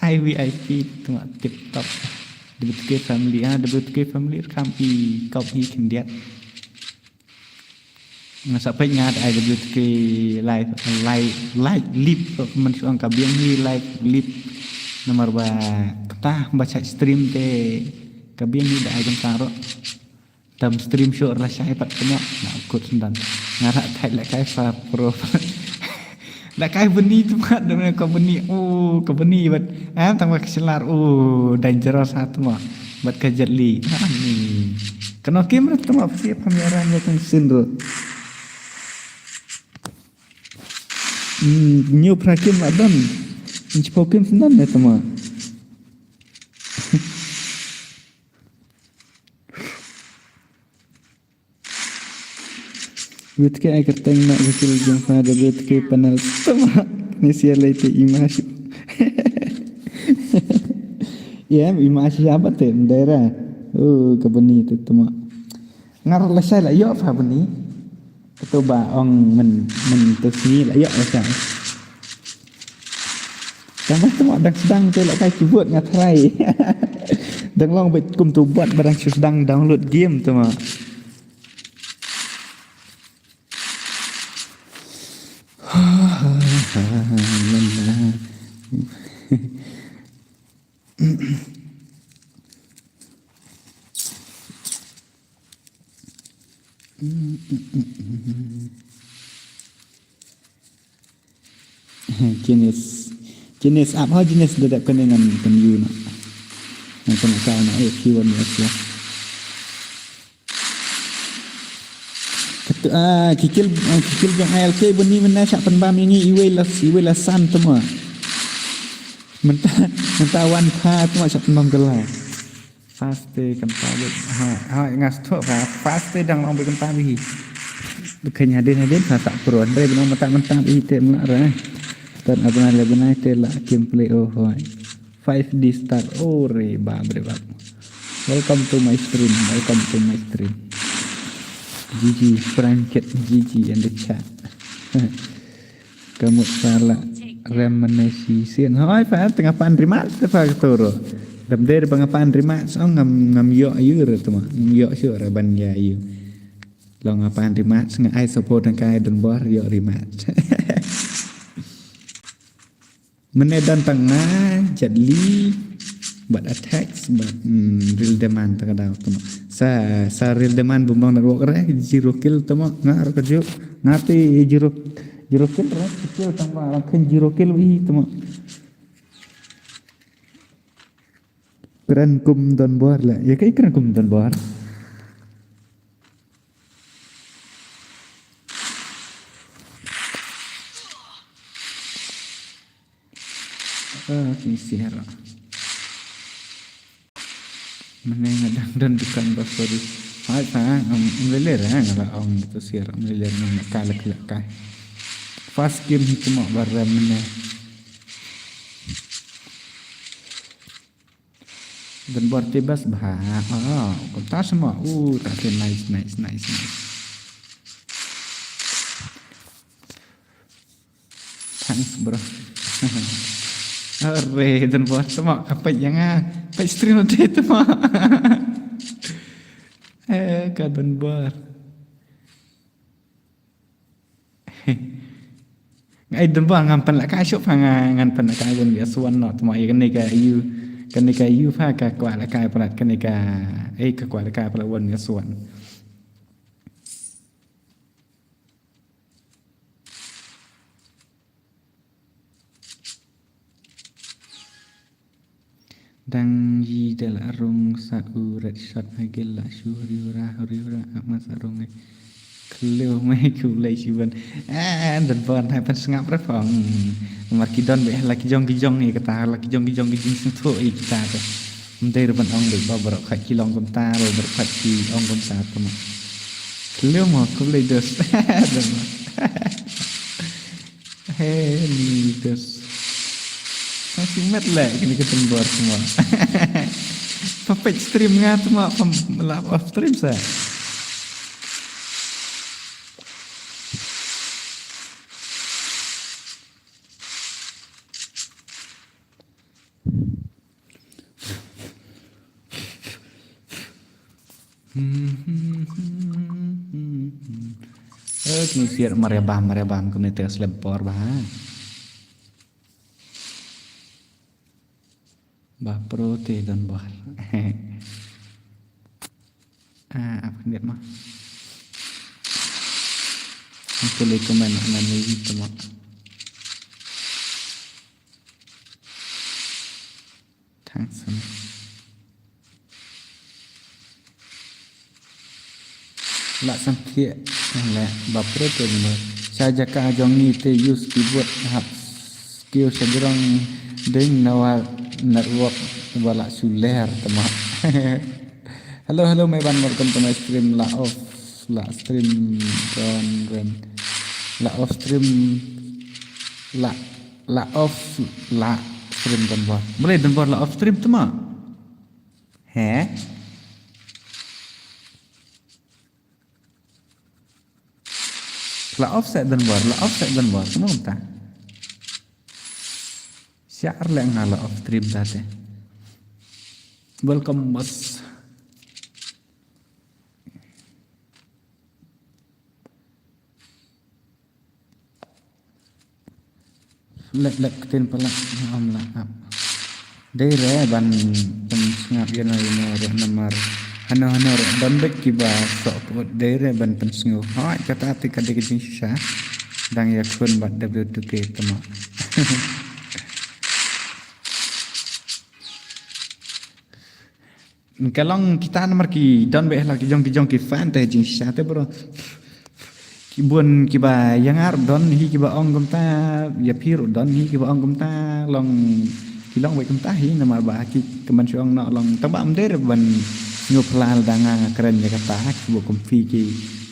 I V I P tengok tip top. W two K family ah W two K family rekam i kop hi kendiat. Nga sa peit nga da ai W two K live live live lip ko man shuang ka biang hi live lip. Namar ba kata ba chat stream te ka biang hi da ai jong ka ro. Tam stream show ra shai pat kena na kut sendan. Nga ra thai le kai fa pro. La kai bani tu mat dong ka bani oh ka bani bat. Em tang ba ka selar oh dangerous ha tu mat. Bat ka jetli. Ha ni. Kena kamera tu mat phi pamera nya kan sindro. Hmm, new pra kim la don. Nchi po kim sendan ne tu mat. W two K ai kyrteng na wikil jong fa da W two K panel tama. Ni sia lai te imash. Ya, imash ya ba te ndera. Oh, ka bani te tama. Ngar la shai la yo fa bani. Ketu ba ong men men tu sini la yo la shai. Tang ba tang dang sdang te la kai keyboard nga try. Dang long bad kum tu bad ba dang sdang download game tu ma. Jenis jenis apa jenis dedap kena ngan kan you nak. Ngan kena kau nak eh kiwan ya. Katu ah kikil ah, kikil jong I L K bani mena syak penbam ini iwe las iwe lasan tuma. Menta menta wan pa tuma syak penbam gela. Faste kan pa bit ha ha ngas tu fa faste dang long bit kan pa bit. Bukan hadin hadin fa tak pro andre benang menta menta bit te mula re. Tan abna le benai te la gameplay oh hoi. Five D star. Oh, re bab, re bab. Welcome to my stream. Welcome to my stream. G G, Franket, G G in the chat. Kamut sala rem menesi sien. Hoi fa tengah pan rimat te fa toro. Dam der bang pan rimat song ngam ngam yok yu re tuma. Ngam yok syu re ban ya yu. Long pan rimat nga ai support nang kai don bor yok rimat. Mene dan tang nga Jet Li bad Attax bad mm, Real Demand ta ka daw tama. Sa sa Real Demand bumbang network re zero kill tama nga ar ka ju nga ti zero zero kill re kill tang ba rang khen zero kill wi tama. Kren kum don bor le ya kai kren kum don bor. Ah, ni sihir. Mene nga dang don dukan ba sorry. Hai pa, um, um leler ha, nga la ong tu sihir, um leler nga ka lek lek kai. Fast game hi cuma barem mene. Dan bor te bas bha. Ah, kata semua. Uh, tak nice, nice, nice, nice. Thanks bro. Are dan bor tama apa yang ah apa stream nanti tama. Eh ka dan bor. Ai dan bor ngan pan la ka shop ha ngan pan la ka gon ya suan no tama ya kane ka you kane ka you ha ka kwa la ka palat kane ka eh ka kwa la ka palat wan ya suan. Dang yi da la rung sa u red shot ha gil la shu riu ra riu ra ama sa rung ai. Kleu mai ku lai shi ban. Ah, dan ban hai pan sngap ra phong. Mar ki don be la ki jong ki jong i kata la ki jong ki jong ki jing sing tho i kita ta. Mdei ra ban ong be ba barok kha ki long kumta ba barok kha ki ong kumta ta ma. Kleu mo ku lai dos. Hey, ni dos. Masih met le kini ke tembor semua. Perfect stream nga tu ma pem lap off stream sa. Eh, kini siar mariabam, mariabam, kini te slem por bah. Bah pro te don bor. Ah, apa kini ma? Aku le komen anan ni tama. Thanks. La samthiah la bapro te ni. Sha jaka jong ngi te use keyboard hap skill sha jrong ding nawa network wala suler tama. Hello hello my ban welcome to my stream la off la stream don ren la off stream la La off la stream don bor. Mule don bor la off stream tama. He? La off set don bor, la off set don bor. Tama unta. Jar leh nga la off stream da te. Welcome, boss. Lek lek ktien palat, nga ym lah ap. Dei re ban pynsngap ïano ïano ruh namar hano hano ruh don beit kiba soh put, dei re ban pynsngew. Hooid, kata te ka dei ka jingshisha. Dang ïakhun bad W two K tymmen. Ka long kita namar ki don beit la ki jong ki jong ki fan te jingshisha te bro. Ki bun kiba ïa nga ruh don hi kiba ong kumta, ïa phi ruh don hi kiba ong kumta, long ki long beit kumta hi namar ba ki kmen shu ong noh long tang ba ym dei re ban sngewphylla da nga, nga kren ïa kata. Ki bun kum phi ki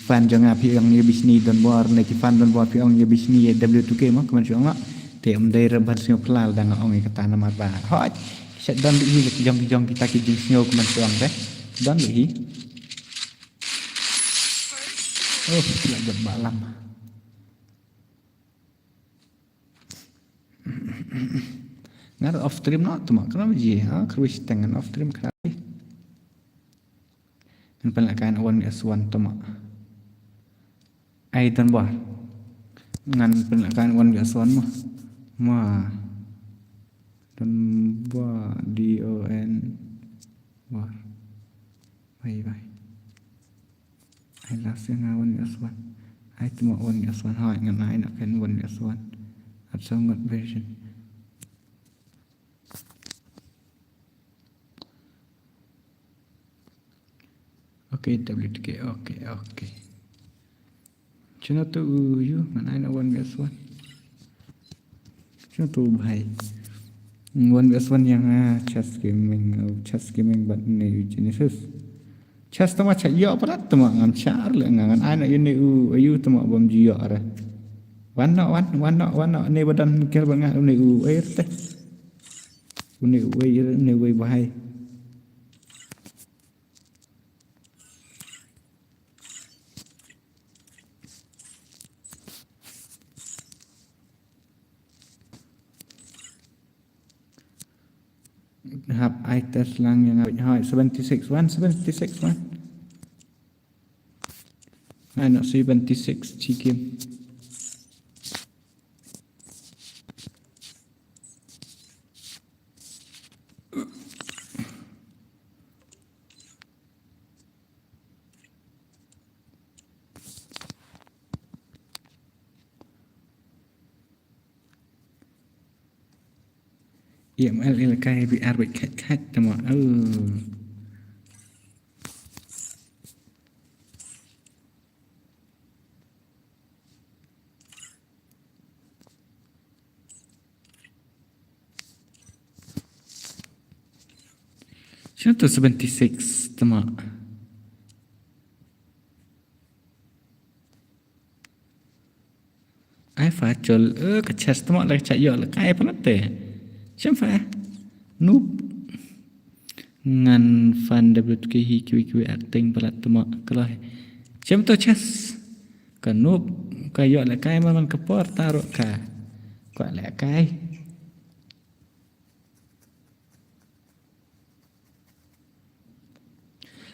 fan jong nga phi ong ïa bishni donbor ne ki fan donbor phi ong ïa bishni ïa W two K mo kmen shu ong noh. Te ym dei re ban sngewphylla da nga ong ïa kata namar ba hooid. Shet don beit hi ki jong ki jong kita ki jingsngew kmen shu ong te. Don beit hi. Oh, la jop ba lam. Ngan off stream noh tymmen khnang ba ji ha khrui shiteng ngan off stream khnang. Ngan pynlehkai na one versus one tymmen. Ai donbor. Ngan pynlehkai na one versus one mo. Ma. Donbor, D O N bor. Bye bye. Ai last ïa nga one versus one. Ai tymmen one versus one hooid ngan ai na ken one versus one. At some good version. Okay, W two K, okay, okay. Chino tu u yu, ngan ai na one versus one. Chino tu bhai. One versus one ïa nga, ah, Chess Gaming, oh, Chess Gaming bad ne u Genesis. Chess tymmen cha ïoh palat tymmen ngam shah leh nga ngan ai na yu ne u, yu tymmen bym ju ïoh re. Wan noh, wan, wan noh, wan noh, ne ba don kel ba nga u ne u, eh, te. U ne u, eh, u ne u, eh, bhai. Hap ai test lang ïa nga, hooid, seventy-six one, seventy-six one. Ai noh seventy-six chi game. Ïa, ma el ïa la kai bi ar bad khat khat tama. Oh. Shano tu seventy-six tama. Ai fa chol, eh, ka chest tama la ka cha ïoh la kai palat te. Shem fa. Noob. Ngan fan W two K hi kiwi kiwi acting palat tama ka la. Shem to chest. Ka noob ka ïoh la kai man man ka por ta ruh ka. Ka la kai.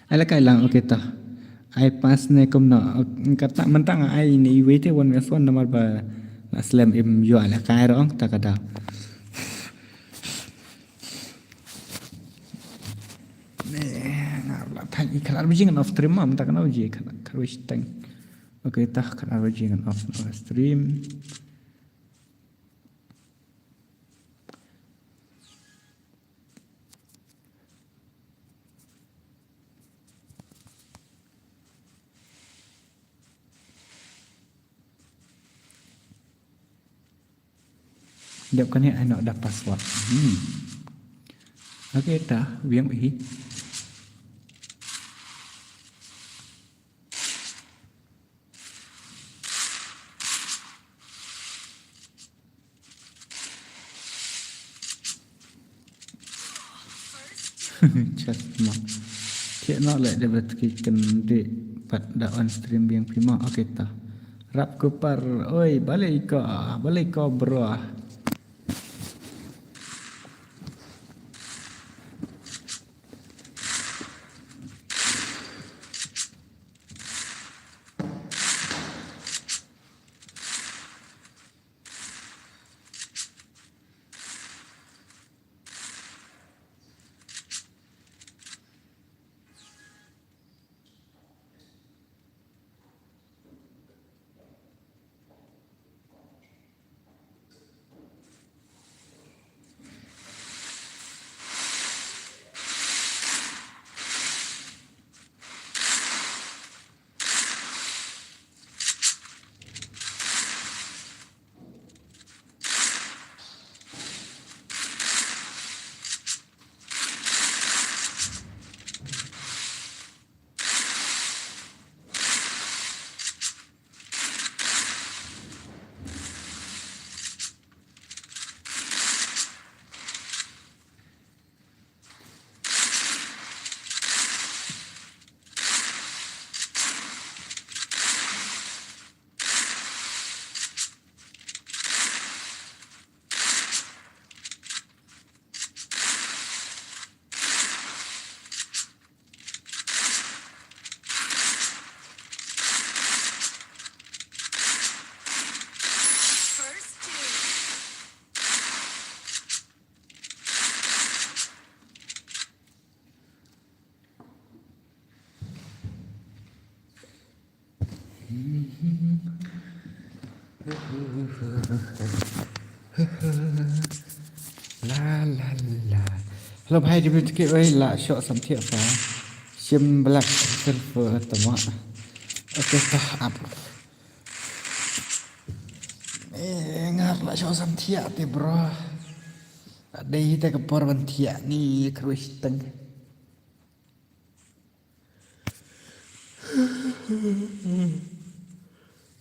Ai la kai lang, okay ta. Ai pass ne kumno, kata mynta nga ai ne iwei te one versus one namar ba nga slem im ïoh la kai ruh ong ta ka daw. Ne, nga la thang i khalar biji ngan off stream ma mynta ka na biji khalar, khalar biji tang. Okay ta khalar biji ngan off, off stream. Dep kane ai noh da password. Hmm. Okay ta, biang hi. Chest mo. Ki no le de bet ki ken de pat da on stream biang phi mo. Okay ta. Rap kupar. Oi, balik ko, balik ko bro. La la la. Hello bhai, dei mynta ki oi la shoh samthiah pa. Shim black silver tama. Okay, ta ap. Eh, ngar la shoh samthiah te bro. Dei te ka por ban thiah ni kruis teng.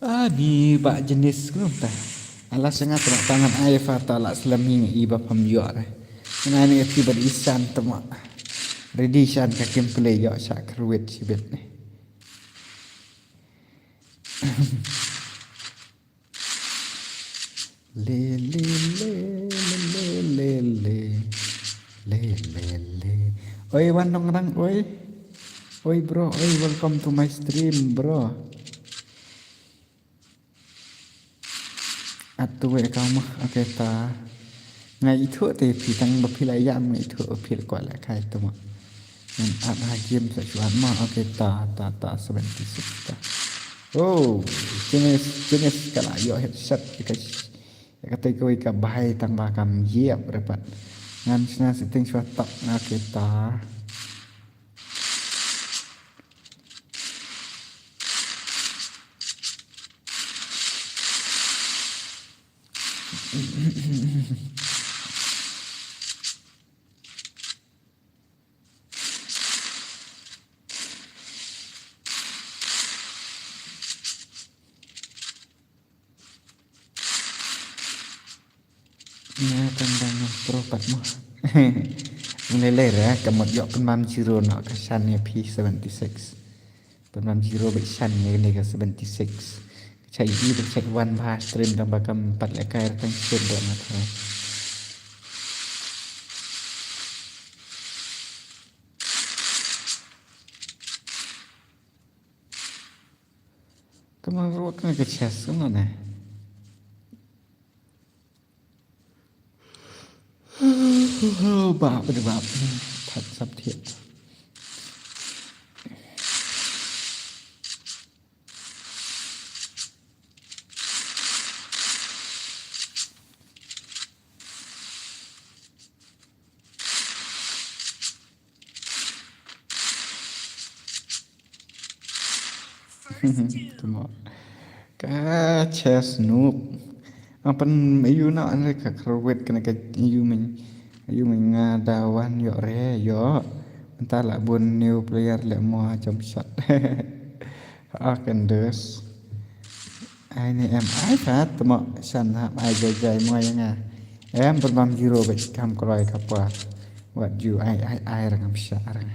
Ani ba jenis kumta. Ala sengat tama tangan ai fa ta la slem hi i ba pam yo re. Nani ati ba di san tama. Ready san ka kim play yo sa kruit sibit ni. Le le le le le le le le le le. Oi wan nong rang oi. Oi bro, oi welcome to my stream bro. Atu we ka ma okay ta. Nga ithuh te phi tang ba phi la yam nga ithuh phi la kwah la kai tama. Ngan at ha game sa shuan ma okay ta ta ta seventy six ta. Oh, jenis jenis ka la yo headset ka ka te kawei ka bhai tang ba kam yep repat. Ngan sna setting shuwa tak nga okay ta. Nga tang ba nga pro pat mo. Ngi lei lei ra ka mut ïoh pynbam zero noh ka shan ïa phi seventy six. Pynbam zero bad shan ïa kane ka seventy six. Ka chai i bad chai wan bha stream tang ba kam pat lehkai ra tang shit dok nga tharai. Tama ruh kane ka chest kumno ne? Bap ri bap. That sap thiah. Tama. Ka chest noob. Ang pyn ïoh na an ka kharwit kane ka ïoh myn ïoh myn nga da wan ïoh re ïoh. Mynta la bun new player le mo jump shot. Ah, kan dus. Ai ni em ai fat tama shan hap ai jai jai mo ïa nga. Em pynbam zero bad kam kloi ka por. Wat ju ai ai ai rang am sha rang.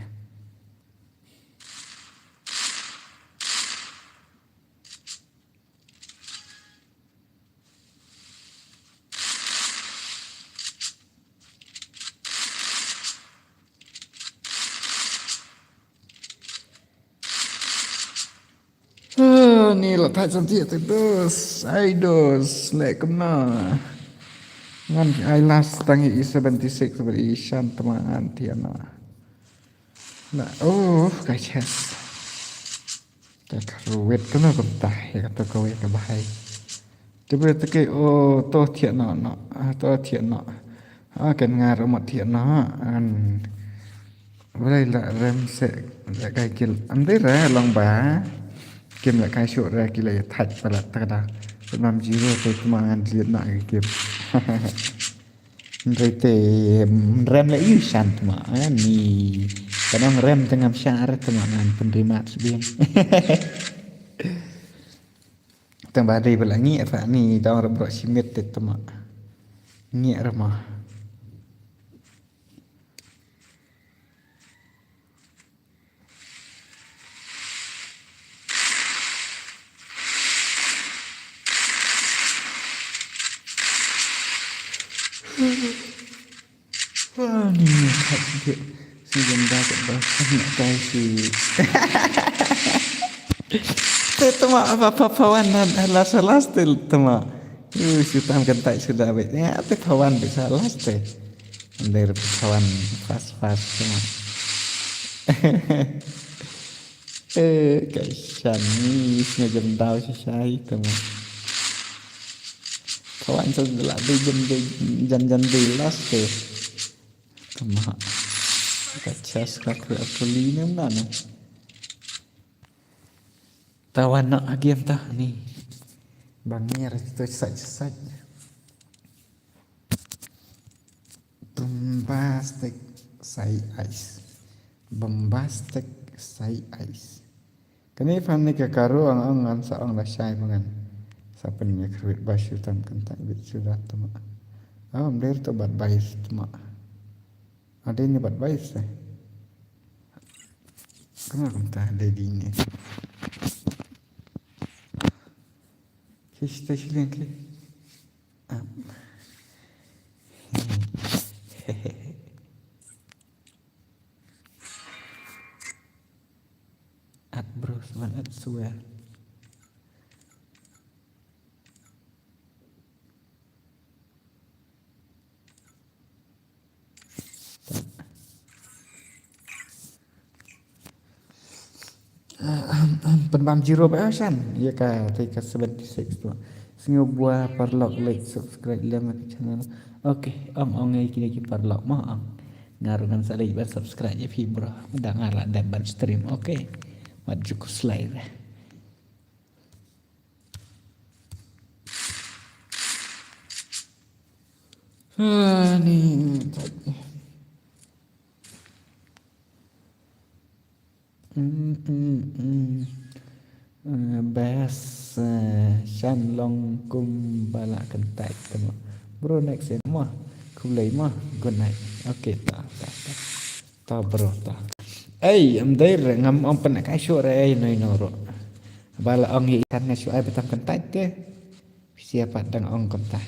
Ah, ni la thait samthiah te dos. Ai dos leh kumno. Ngan ai last tang i seventy six bad i shan tama ngan thiah noh. Na, oh, ka chest. Ka kharwit kumno kumta ïa kato kawei ka bhai. Te ba te ke o to thiah noh noh. Ah, to thiah noh. Ah, kan nga ruh mut thiah noh. An. Balei la rem se la kai kil. Am dei re long ba. Kim la kai shuh re ki la ïa thait palat ta ka da. Pynbam zero te tama ngan dlit noh ki kim. Hynrei te, mm, rem la ïu shan tama, eh, ni. Ka nong rem te ngam shah re tama ngan pynrimat sbiang. Tang ba dei ba la ngi fa ni dong re bro shimit te tama. Ngi re ma. Wah, ni ni kat sikit. Season dah kat dah. Nak kai si. Te tama apa apa pawan na last last te tama. Uh, sutan kan tai sudah baik. Ya, te pawan bisa last te. Under pawan fast fast tama. Eh, ka shan ni, nga jam dau shisha hi tama. Kawan sa la dei jan dei, jan jan dei last te. Tama. Ka chest ka kre akuli ne mna ne. Tawan na a game ta ni. Bang ni ara to saj saj. Bombastic sai ice. Bombastic sai ice. Kane fan ne ka karu ang ang ngan sa ang la shai mangan. Sa pen ne kruit ba shu tam kan tak bit shu rat tama. Ah, um der to bat bais tama. Ada ni bat bais eh. Kama kumta ada di ni. Kista shilin ki. Ah. At bro, seban at swear. Pynbam zero ba shan. Ya ka, te ka seventy six tu. Sngewbha paralok like subscribe lem ka channel. Okay, ong ong ai kine ki paralok mo ong. Nga ruh ngan sa leit ban subscribe ïa phi bro. Da nga la dep ban stream, okay. Wat ju khuslai re. Ah, ni. Mm, mm, mm. Eh, best, eh, shan long kum ba la kyntait te mo. Bro, next in mo. Khublei mo. Good night. Okay, ta, ta, ta. Ta bro, ta. Ei, em dei re, ngam ong pynah kai shuh re, ei, noi no ro. Ba la ong hi kan nga shuh ai ba tam kyntait te. Siapa dang ong kumta.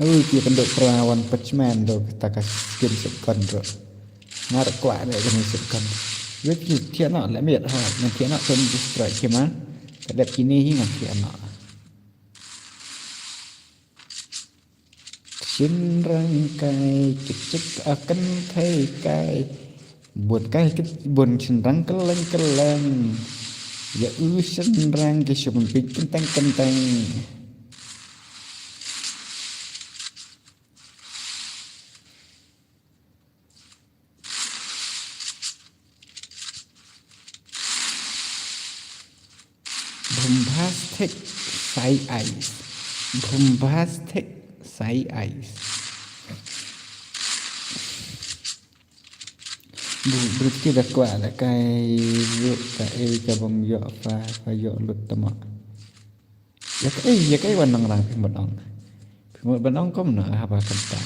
Ui, ki kynduh pra wan pachman do kata ka skin sukon ro. Ngar kwah de kani sukon. Yo ki thiah noh la miet ha, ngan thiah noh kum destroy ki ma. Ka dep kini hi ngan thiah noh. Shynrang kai, ki chik a kynthei kai. Bun kai ki, bun shynrang kylleng kylleng. Ïa u shynrang ki shu pynpeit kyntang kyntang. Bombastic sai ice. Bombastic sai ice. Bu, brut ki da kwah da kai lut ka ei ka bam ïoh fa, fa ïoh lut tama. Ïa ka ei, ïa ka ei wan nang rang phi mut ong. Phi mut ban ong kum na ha ba kata.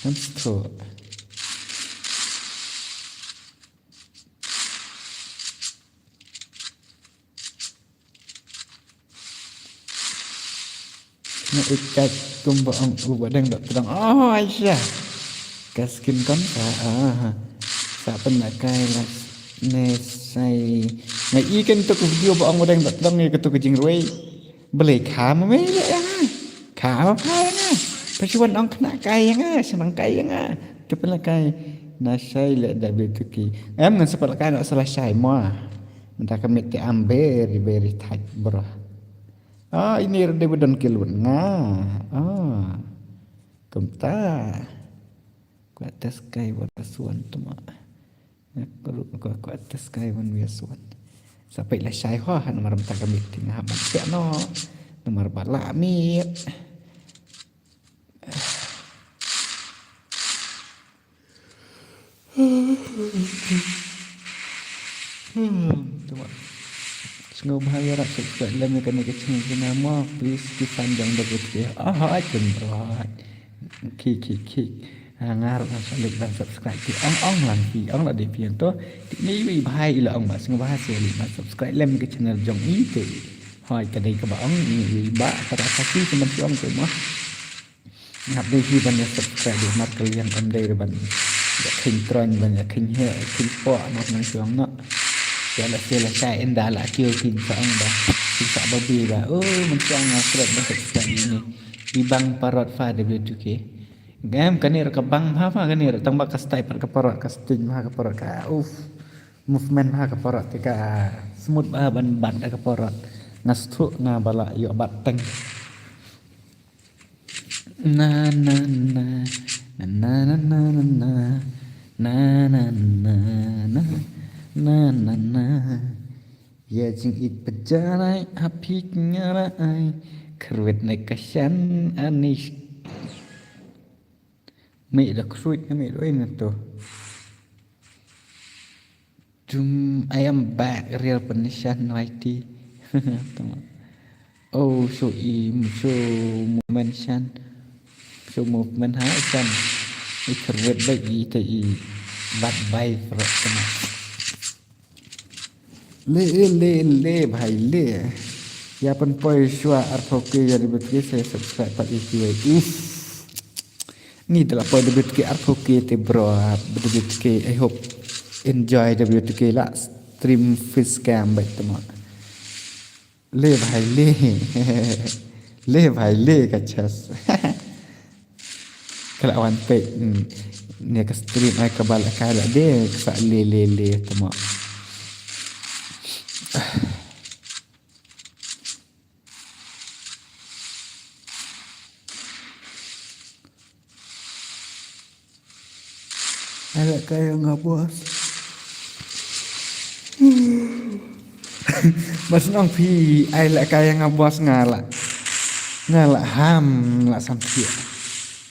Nam stu. Na ikat kumba ong u ba dang dok tdong. Oh, Aisha. Ka skin kon sa, ah, sa pynlehkai la ne sai. Nga i kan tu ka video ba ong u ba dang dok tdong ïa ka tu ka jingrwai. Balei kha ma me ïa nga. Kha ma pha ïa nga. Pha shu wan ong khynnah kai ïa nga, shnong kai ïa nga. Tu pynlehkai na shai leh da bit tu ki. Em ngan sa pynlehkai na sa la shai mo. Mynta ka miet te am very, very tight, bro. Ah, ini re dei ba don ki lut nga. Ah. Kumta. Kwah test kai wan ka suan tu ma. Kwah, kwah, kwah test kai wan wia suan. Sa peit la shai ho, namar mynta ka miet te nga hap ban thiah noh. Namar ba la miet. Hmm, tu ma. Sngewbha ïarap subscribe lem ïa kane ka channel jong nga mo. Please ki fan jong da kut ki. Ah, ai kum bro. Ki, ki, ki. Ah, nga ruh nga sa leit ban subscribe ki. Ong ong lang ki. Ong la dei phi to. Ti ni wi bhai ila ong ba sngewbha sa leit ban subscribe lem ïa ka channel jong i te. Hoi ka dei kaba ong ni wi ba ka da ka si ka man ki ong te mo. Ngap dei hi ban ïa subscribe ïa mar ka liang kam dei ban ïa kheiñ troiñ ban ïa kheiñ heh kheiñ poh mar nang shuang noh. Ïa la seh la shai ynda la kiew kheiñ sa ong ba kheiñ sa babi ba. Oh, man shuang nga subscribe ban subscribe ïa ni. I bang parot fa de bit tu ke. Ngam kane ra ka bang pha pha kane ra tang ba ka style pat ka parot ka sting pha ka parot ka. Uff. Movement bha ka parot te ka smooth bha ban bat da ka parot. Nga sngewthuh nga ba la ïoh bat teng. Na na na na na na na na na na na na na na na na. Ïa jingïeit pynjanai ha phi nga la ai. Kyrwit ne ka shan ani. Mih da kyrwit ne mih da oi na to. Jum, I am back, Real Pynïashan Waiti. Oh, so i, so movement shan. So movement ha shan. I kyrwit ba i te i bat bai frot tama. Le, le, le, bhai, le. Ïa pynpoi shuwa arphew K ïa debit K sa subscribe pat i kiwei. Uff. Ni da la poi debit K arphew K te bro, debit K, I hope enjoy debit K la stream face cam bait tama. Le bhai le. Le bhai le ka chas. Ka la wan peit, mm, ne ka stream ai ka ba la kai la de ka sa le le le tama. Ai la kai nga boss. Ba shnong phi ai la kai nga boss nga la. Nga la ham la sam phi.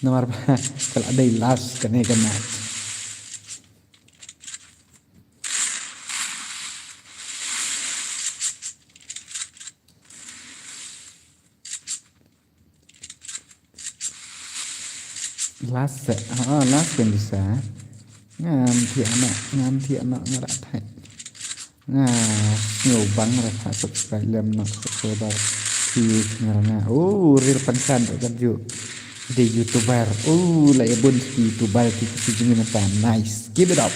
Namar ba ka la dei last kane ka night. Last set, ha, last kan disa. Ngam thiah na, ngam thiah na, nga rak thait. Nga sngewbang re pha subscribe lem na subscriber. Ki nga nga. Oh, Real Pynïashan tu kan ju. Dei YouTuber. Oh, la ïa bun ki YouTuber ki ki jingin ta. Nice. Keep it up.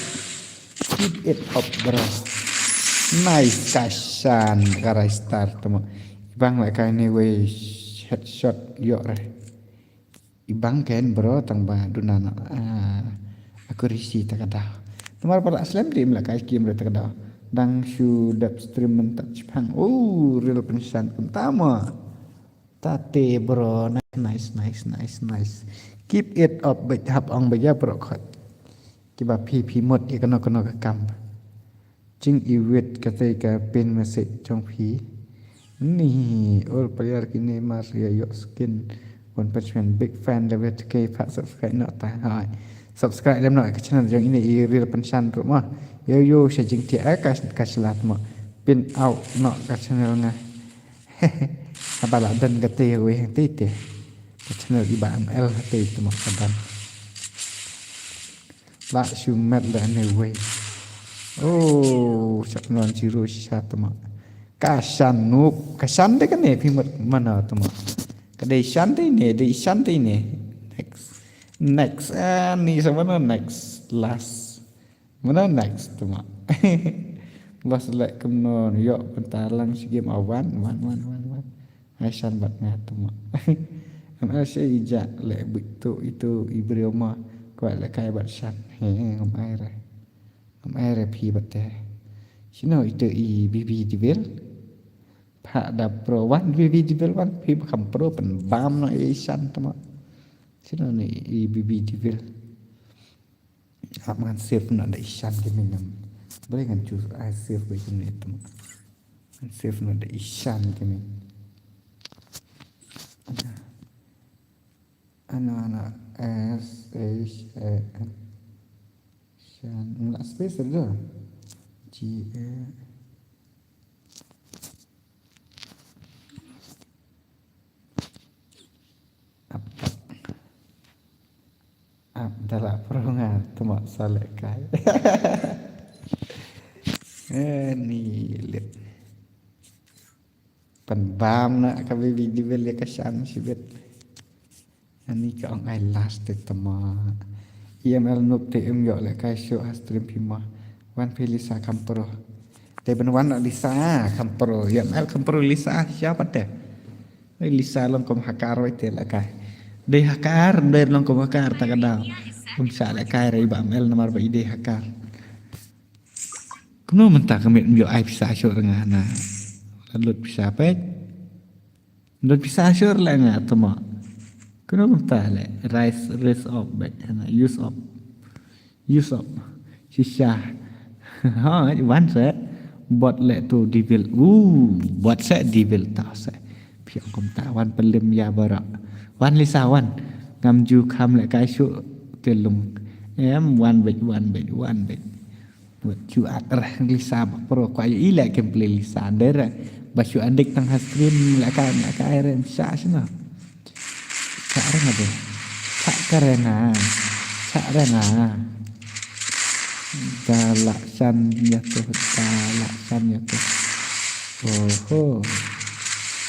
Keep it up, bro. Nice, ka shan, ka rai star tama. Bang la kai ne wei headshot ïoh re. I bang ken bro tang ba duna na, ah, aku risi ta ka daw. Namar ba la slem dim la kai kim re ta ka daw. Dang shu dep stream mynta chipang. Oh, Real Pynïashan kum tama. Tate bro, nice, nice, nice, nice, nice. Keep it up, bait hap ong bait ya bro khot. Kiba phi phi mut ïa kano kano ka kam. Jing iwit katei ka pin message jong phi. Ni ol player kine mar ïa ïoh skin. One Punch Man big fan da wet ke pha subscribe noh ta hai. Subscribe lem noh ka channel jong ine i Real Pynïashan ruh mo. Yo yo sha jingtiak ka ka slat mo. Pin out noh ka channel nga. Haba la don katei wei hangtei te. Ka channel i ba M L hatei te mo ka don. La shu met le ne wei. Oh, chak non zero sha tama. Ka shan nup, ka shan de kane phi mut mana tama. Ka dei shan de ne, dei shan de ne. Next. Next, ah, ni sa mana next. Last. Mana next tama. Last le kumno ïoh pyntalang shi game a wan, wan, wan, wan, wan. Ai shan bad nga tama. Am ai sha i ja le bit tu itu i briew ma. Kwah le kai bad shan. He, ngam ai re. Ngam ai re phi bad te. Shino itu i B B Devil. Pha da pro wan B B Devil wan phi ba kham pro pynbam no i shan tama. Shino ni i B B Devil. Ap ngan save na da i shan gaming nam. Boleh ngan choose ai save ba jong ni tama. Ngan save na da i shan gaming. Ano ano S H A N. Shan. Ngan space ada. G A. Ap. Ap da la pro nga tama sa le kai. Eh, ni lit. Pynbam na ka B B Devil ïa ka shan shibit. Ani ka ong ai last te tama. E M L nup te im ïoh le kai show ha stream phi ma. Wan phi Lisa kham pro. Te ban wan Lisa kham pro. E M L kham pro Lisa siapa te? Oi Lisa long kum hakar wai te la kai. Dei hakar, dei long kum hakar ta ka daw. Kum sa le kai re ba M L namar ba i dei hakar. Kumno mynta ka miet ym ïoh ai pisa shuh rnga na. Lut pisa pek. Lut pisa sure la nga tama. Kano kumta le. Rise, rise up bek. Hana, use up. Use up. Shisha. Ha, wan se. Bot le tu devil. Uh, bot se devil ta se. Phi ong kumta wan pelim ya bara. Wan Lisa wan. Ngam ju kham le kai shu telung. Em, wan bek, wan bek, wan bek. Wat ju at reh Lisa bak pro kwa i le kem play Lisa dera. Ba shu adik tang ha stream le ka, le ka ai rem sha shna. Cha reng ade. Cha karena. Cha rena. Da la shan ya tu, da la shan ya tu. Oho.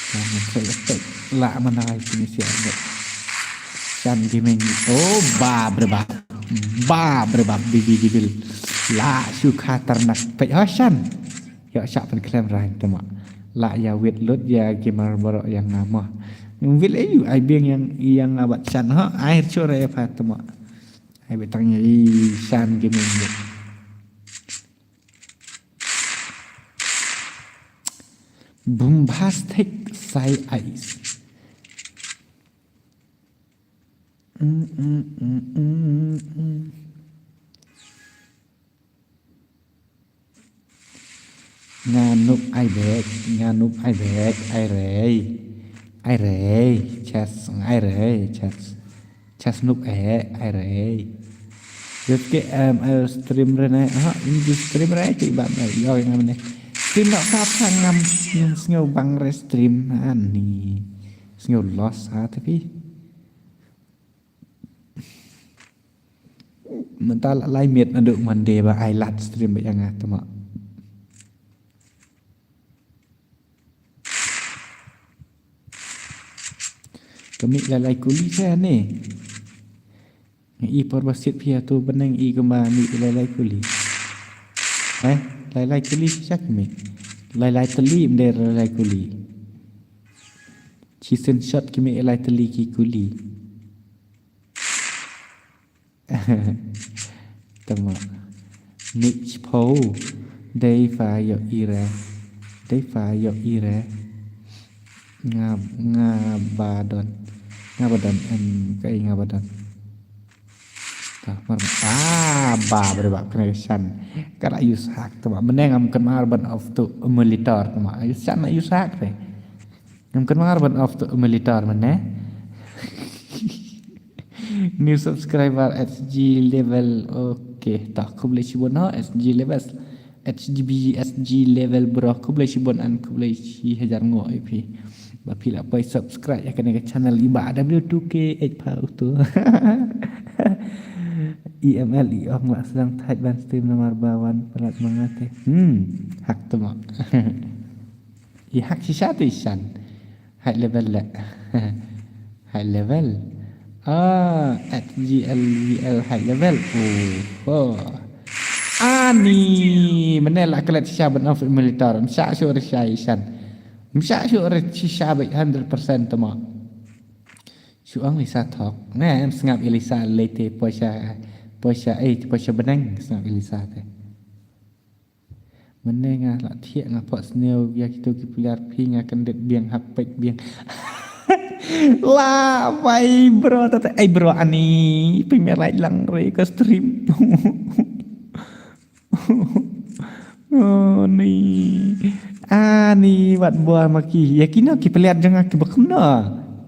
Da la shan ya tu. La mana ai kini siya ade. Shan Gaming. Oh, ba brebak. Ba brebak, bibi bibil. La shu khatarnak. Pek ha shan. Yo sha pen klem rang tama. La ya wit lut ya gamer boro yang nama. Wil ayu ai biang yang, yang abat shan ha. Air chore ya pa tama. Ai betang ya i Shan Gaming. Bombastic Sai Ice. Mm, mm, mm, mm, mm. Nga nup ai bek, nga nup ai bek, ai rei. Ai rei, chas, ai rei, chas. Chas nup e, ai rei. Yot ke em el stream re ne, ha, in di stream re ke ba me yo nga mene. Stream nok sap sa ngam, ngam sngew bang re stream ani. Sngew loss ha tapi. Mynta la lai miet naduh Monday ba ai live stream ba ïa nga tama. Ka mih lai lai kuli sa ne. I por ba sit phi atu beneng i kumba mih lai lai kuli. Eh, lai lai kuli sa ki mih. Lai lai teli mder lai lai kuli. Chi sen shot ki mih lai teli ki kuli. Tama. Mich po. Dei fa yo ira. Dei fa yo ira. Nga, nga badon. Nga badon em kai nga badon. Ta mar. Ah, ba bre ba kena kesan. Kada use hack tama. Meneng am kena ban of tu monitor tama. Use sana use hack re. Ngam kynmaw ban off tu monitor mynne. New subscriber H G level. Okay, ta khublei shibun ha H G level. H G B H G level bro. Khublei shibun an khublei shi hajar ngo ip. Ba phi la poi subscribe ïa kane ka channel i ba W two K eight pa utu. E M L i ong la sdang thait ban stream namar ba wan palat mangate. Hmm, hak tama. I hak shisha te isan. High level le. High level. Ah, at G L V L high level. Oh, oh. Ani, mene la kelet shisha ban off monitor. Msha shu risha isan. Msha shu risha bai hundred percent tama. Shu ang Lisa thok. Nge em sngap Lisa lete poisa, poisa, eh, poisa beneng sngap Lisa te. Mene nga la thiah nga pok sniew ïa kito ki player phi nga kendit biang hap pek biang. La bai bro tata ai bro ani phi me right lang re ka stream. Oh ni. Ani wat bua ma ki. Ïa kino ki player jong nga ki ba kumno.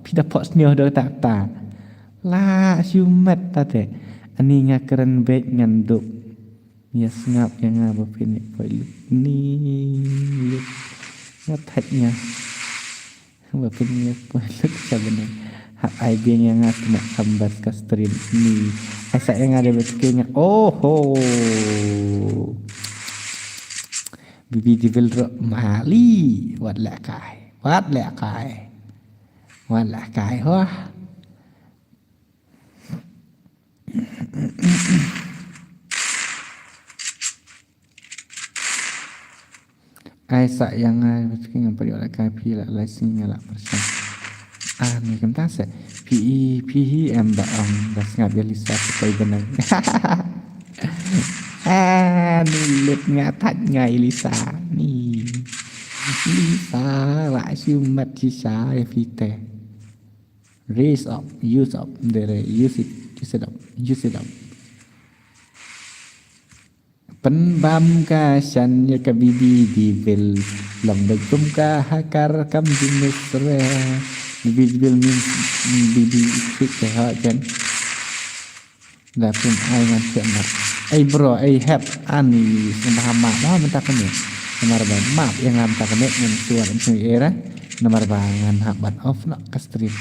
Phi da pok sniew da tata. La shumet tate. Ani nga kren bek ngan duk. Ïa sngap ïa nga ba phin ïa poi lut ni lut. Nga thait nga. Ba phin ïa poi lut sha bneng. Hap ai biang ïa nga kena kambas ka stream ni. Ai sa ïa nga da ba tike nga. Oh ho. Bibi Devil ro mali. Wat leh kai. Wat leh kai. Wat leh kai ho. Ai sa ïa nga, phi ngam pyrshah la kai phi la lai sngi nga la pyrshah. Ah, ni kumta se. Phi i, phi hi em ba ong da sngap ïa Lisa phi poi beneng. Ah, ni lut nga thait nga ïa Lisa. Ni. Lisa, la shu mat shisha ïa phi te. Raise up, use up, dere, use it, use it up, use it up. Pynbam ka shan ïa ka bibi dibil, long bad kum ka hakar kam jimis re. Bibi dibil means bibi sweet te ha jan. Da pun ai ngan cek mat. Ai bro, ai hep ani sembah mat. Wah, mynta kane. Namar ba mat ïa nga mynta kane ngan suar ngan era. Namar ba ngan hap ban off noh ka stream.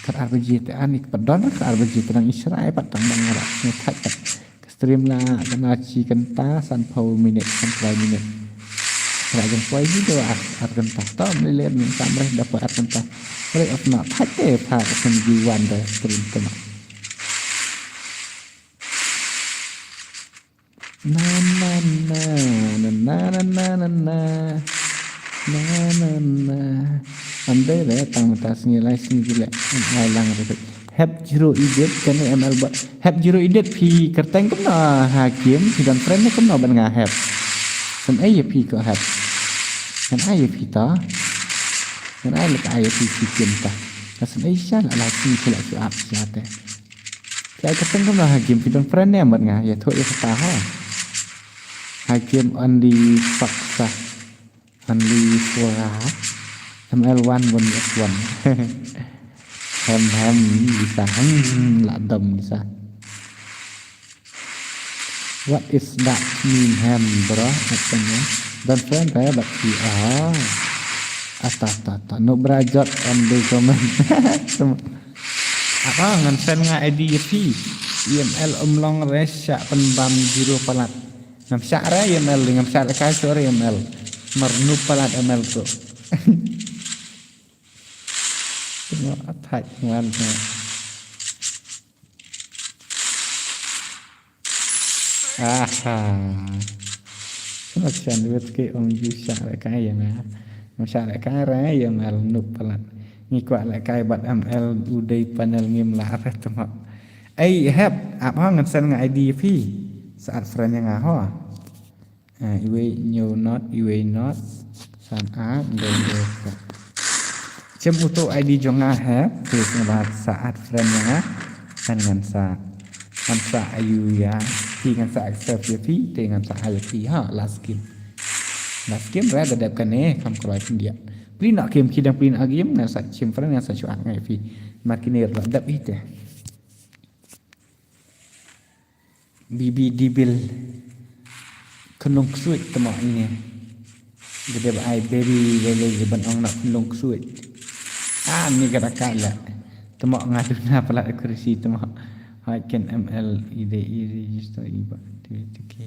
Kar ar baje te ani, pat don kar ar baje te nang isra ai pat tang bang ngara. Ngan thak pat. Ka stream la kane chi kynta sanphew minit, sanphew minit. Kra jong poi video ar, ar kynta. To mlele min samreh da poi ar kynta. Kare of not thak te pha kan ji wan da stream te ma. Na na na na na na na na. Na na na. Am dei re tang mynta sngi lai sngi jileh. Ai lang re. Hep zero edit kane M L bot. Hep zero edit phi kyrteng kumno ha game, phi don friend ne kumno ban nga hep. San ai ïa phi ko hep. San ai ïa phi to. San ai lek ai ïa phi phi game ta. San ai sha la la phi phi la shu ap sha te. Phi ai kyrteng kumno ha game, phi don friend ne mut nga ïa thoh ïa kata ha. Ha game only paksa. Only for M L one one S one. Hem hem bisa hem la dom bisa. What is that mean hem bro? Katanya. Don't friend kayak bak si ah. Ata ata ata. No bra jot on the comment. Apa ngan send nga I D ya phi. I M L umlong res syak penbam zero palat. Ngam shah re I M L, ngam shah re kai sore I M L. Mar noob palat I M L tu. Tengok attack ngan tu. Aha. Kena chan duit ke ong ju shah re kai I M L. Ngam shah re kai re I M L noob palat. Ngi kwah re kai bat I M L udei panel ngim lah re tengok. Ei hep, ap ha ngan send nga I D phi. Saat friend nga ho. Ah, iwei ñiew not, iwei not. San a, ndo ndo ka. Chem uto I D jong nga he, please nga ba sa add friend nga. Kan ngan sa, ngan sa ayu ya, ti ngan sa accept ya phi, te ngan sa ayu phi ha, last game. Last game ra da dep kane, kam kawai pyndiat. Pli na game ki dang pli na game, ngan sa chem friend ngan sa shu add ngai phi. Mar kine ra dep ite. Bibi dibil. Khnong ksuid temo ini. Gede ba ai baby lele je ban ong na khnong ksuid. Ah, ni kata kai la. Temo ngadu na pala kursi temo. Hai ken M L ide ide jisto iba. Tiki tiki.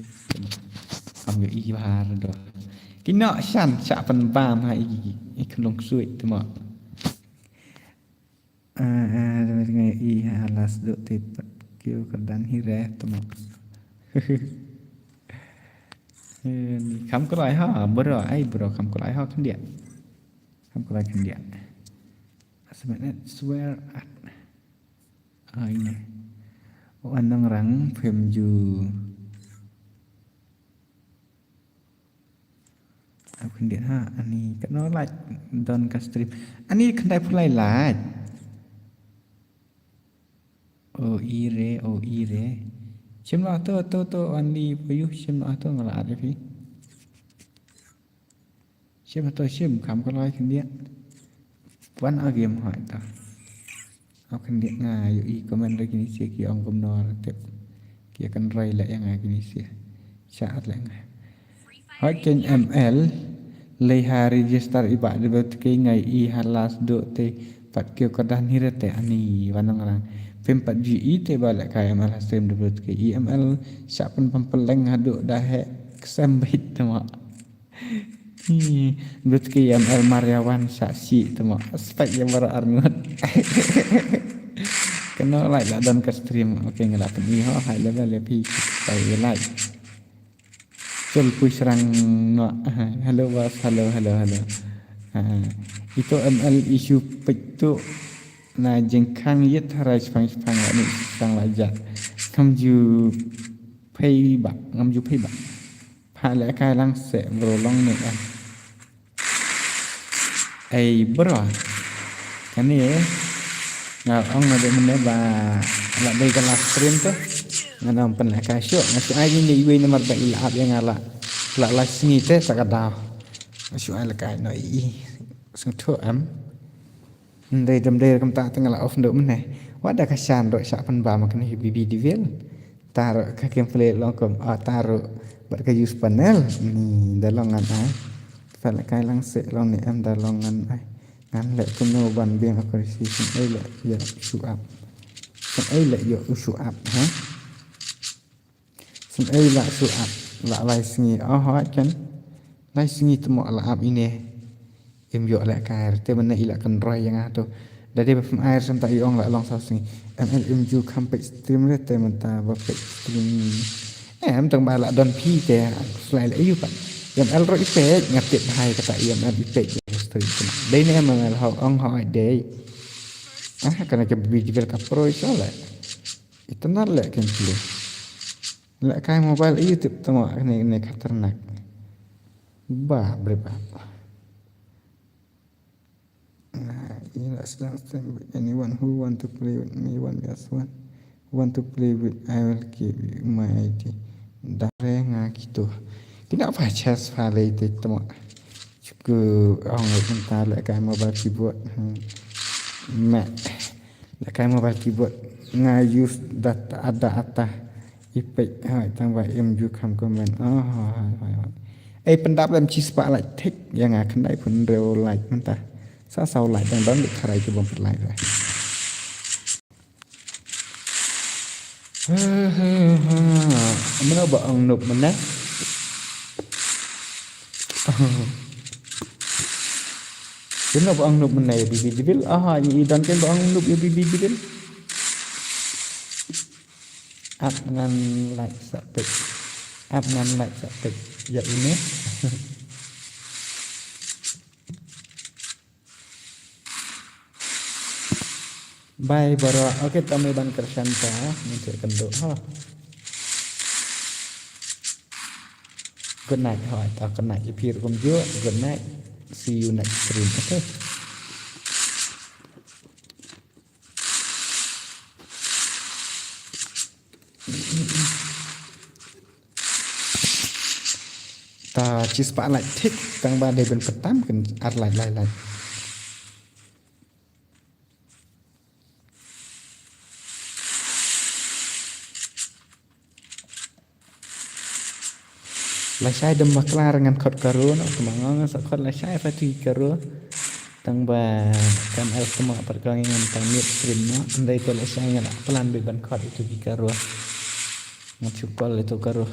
Am yo ibar do. Kino shan sha pen bam hai i khnong ksuid temo. Ah, ah, dama tengah i ha las duk ti pat kiew ka dan hi re temo. Eh, ni kham kloi ha, bro, ai bro, kham kloi ha khyndiat. Kham kloi khyndiat. Sebenarnya swear at. Ah, ini. Wan nongrang phim ju. Ap khyndiat ha, ani katno lait don ka stream. Ani khyndai phew lai lait. O ire, o ire. Shim noh to, to, to, ani payuh shim noh to nga la at ïa phi. Shim to shim, kham kloi khyndiat. Wan a game hoi to. Ap khyndiat nga ïohi comment re kine sia ki ong kumno re tip. Ki ïa kynroi leh ïa nga kine sia. Sha at leh nga. Hoi keiñ M L. Lei ha register i bah de bet kei ngai i ha las duk te pat kiew ka dan hi re te ani wan nongrang. Phim pat ju i te ba leh kai M L ha stream de bet kei i M L sha pen pam peleng ha duk da he ksem beit temo. Hi, but ki M L Mariawan sa si temo. Spek ya bara arngut. Kano like la don ka stream. Okay, nga la peni ho, high level ya pi. Spek ya like. Chul pui serang no. Hello boss, hello, hello, hello. Ha. Ito M L issue pek tu na jengkang yet harai sepang sepang la ni sepang la ja. Ngam ju pay back, ngam ju pay back. Pha leh kai lang se bro long ne eh. Ei bro. Kane nga ong nga dei mynne ba la dei ka live stream te. Nga ong pynlehkai shuh, nga shu ai ine iwei namar ba i la ap ïa nga la la la sngi te ta ka daw. Nga shu ai lehkai noh i. Sngewthuh em. Ndei dam dei kumta te nga la off ndu mynne. Wat da ka shan ruh shah pynbam kane hi Baby Devil. Taruh ka gameplay long kum ah taruh bad ka use panel. Ni da long ngan ai. Pynlehkai lang se long ni em da long ngan ai. Ngan leh kumno ban biang appreciation ei leh ïa u shu ap. Shu ei leh ïa u shu ap ha. Shu ei leh shu ap la lai sngi oh hoi kan. Lai sngi te mo la ap ine. Im ïoh lehkai te mynne i la kynroi ïa nga to. Da dei ba phim ai sam ta i ong la long saw sngi. M L im ju kham peit stream re te mynta ba peit stream. Em tang ba la don phi te slai la yu pat. M L ro i peit nga tip hai kata M L i peit stream. Dei ne M L ho ong ho dei. Ah kana ke Baby Devil ka pro i sole. Itna le kan pli. Lehkai mobile YouTube tama ne ne khatarnak. Ba brep. Nah, ina sedang stream with anyone who want to play with me one v one. Want to play with I will give you my I D. Dare nga kitu. Kina apa chess fa le te tama. Chuku ong le kai mobile keyboard. Hmm. Me. Lehkai mobile keyboard nga use data ada ata. I peit hoi tang ba im ju kham comment. Oh hoi hoi hoi. Ei pyndap lem chi spah like thik ïa nga khyndai phew hynriew like mynta. Sa saw like dang dang dik kharai ki bom pynlike re. Mano ba ong noob mynne? Mano ba ong noob mynne ïa Baby Devil? Aha, i don ken ba ong noob ïa Baby Devil? Ap ngan like sa peit. Ap ngan like sa peit. Ïa ine. Bye bro. Okay, tama ban kyrshan ta. Ngan check kan do ha. Good night. Ha, ta good night. Ipir kumjuh. Good night. See you next stream. Okay. Ta chi spah like thik tang ba dei ban petam kan ar like like like. Lashai dem bakla ngan khot karo no, kemang ngan sa khot lashai fati karo. Tang ba kan el kema perkong ngan tang mid stream no, ndai te lashai ngan plan be ban khot itu ki karo. Ngan chukol itu karo.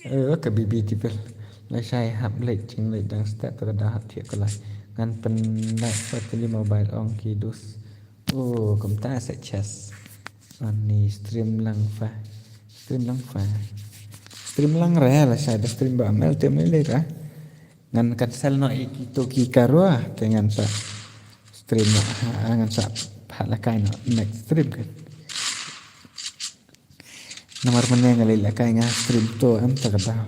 Eh, ka Baby Devil. Lashai hap leit jing leit dang step ka da hap thiak ka lai. Ngan pen like sa kali mobile ong ki dus. Oh, kumta sa chess. Ani stream lang fa. Stream lang fa. Stream lang re lashai da stream ba mel tem lei ra. Ngan cancel no iki to ki karwa te ngan sa stream no ha ngan sa pha la kai no next stream kan. Namar mane nga lei la kai nga stream to em ta ka daw.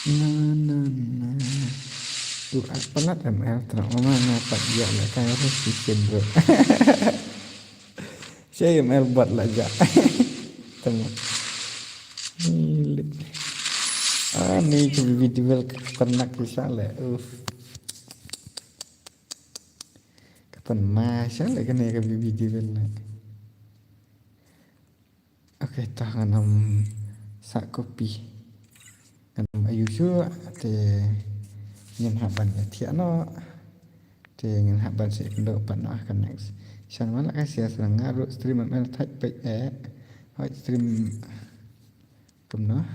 Na na na. Tu apa ngat M L terang mama ngapa dia lah kan harus bikin bro. Saya M L buat lah ja. Tengok. Milik. Ah ni ke Baby Devil pernah kisah lah. Uff. Kapan masa lah kena ke Baby Devil lah. Okay, tah ngan ym sa copy. Ngan ym ayu shuh te ngin hap ban ïa thiah noh. Te ngin hap ban sa ïakynduh pat noh ha ka next. Shan ma la ka sia srang nga ruh stream M L thait peit eh. Hoi stream kumno.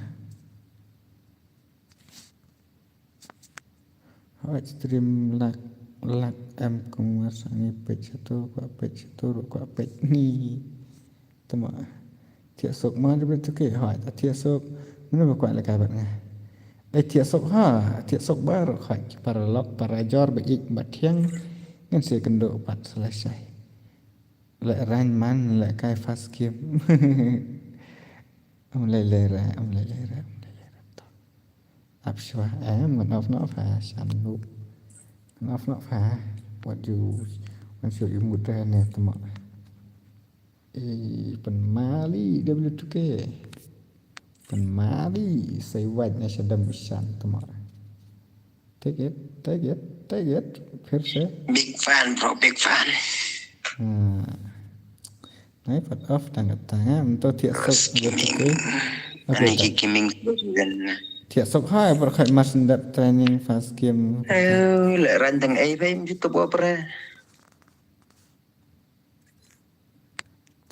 Hoi stream lak lak em kumwa sa ngi peit satu kwa peit satu ruh kwa peit ni. Tama thiah suk ma de betu ke hoi ta thiah suk. Mano ba kwa la kai bat nga. Ai thiah suk ha, thiah suk baroh khoit, paralok, parajor, ba ïeit, ba thiang, ngin sa ïakynduh pat sa lashai. Leh rang man, leh kai fast game. Ym lei lei re, ym lei lei re, ym lei lei re. To. Ap shuwa, em, ngan off noh pha, shan nuh. Ngan off noh pha. What you, ngan shu ïa mut re ne tama. Eh, pynmali W two K. Pynmali, sai wait na sha dam shan tama. Take it, take it, take it. फिर से. Big fan, bro, big fan. Hmm. Nai pat off tang tang, em, to thiah suk. Gaming. Okay, ani ki gaming. Thiah suk hai, bro, khai mas dep training fast game. Eh, leh rang tang ai bai, mesti to bo pre.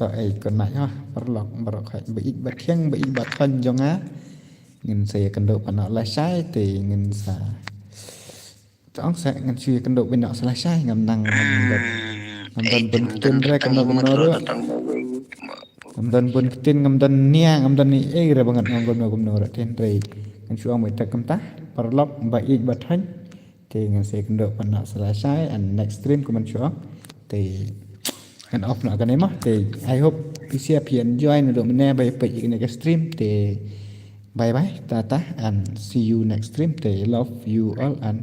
To ei, kynmaw ha, paralok, paralok hai, ba ïeit ba thiang, ba ïeit ba thiang jong nga. Ngin sa ïakynduh pat noh lashai, te ngin sa. To ong sa, ngin sa ïakynduh pat noh sa lashai, ngam nang, ngam don. Ngam don bun ktien re, kumno kumno ruh. Ngam don bun ktien, ngam don nia, ngam don ei ei re ba ngan ong kumno kumno ruh, te hynrei. Ngin sa ong mynta kumta, paralok, ba ïeit ba thiang. Te ngan sa ïakynduh pat noh sa lashai, and next stream kumno shuh. Te ngan off noh kane mo. Te I hope phi sa phi enjoy naduh mynne ba phi ïa kane ka stream. Te bye bye, tata, and see you next stream. Te love you all and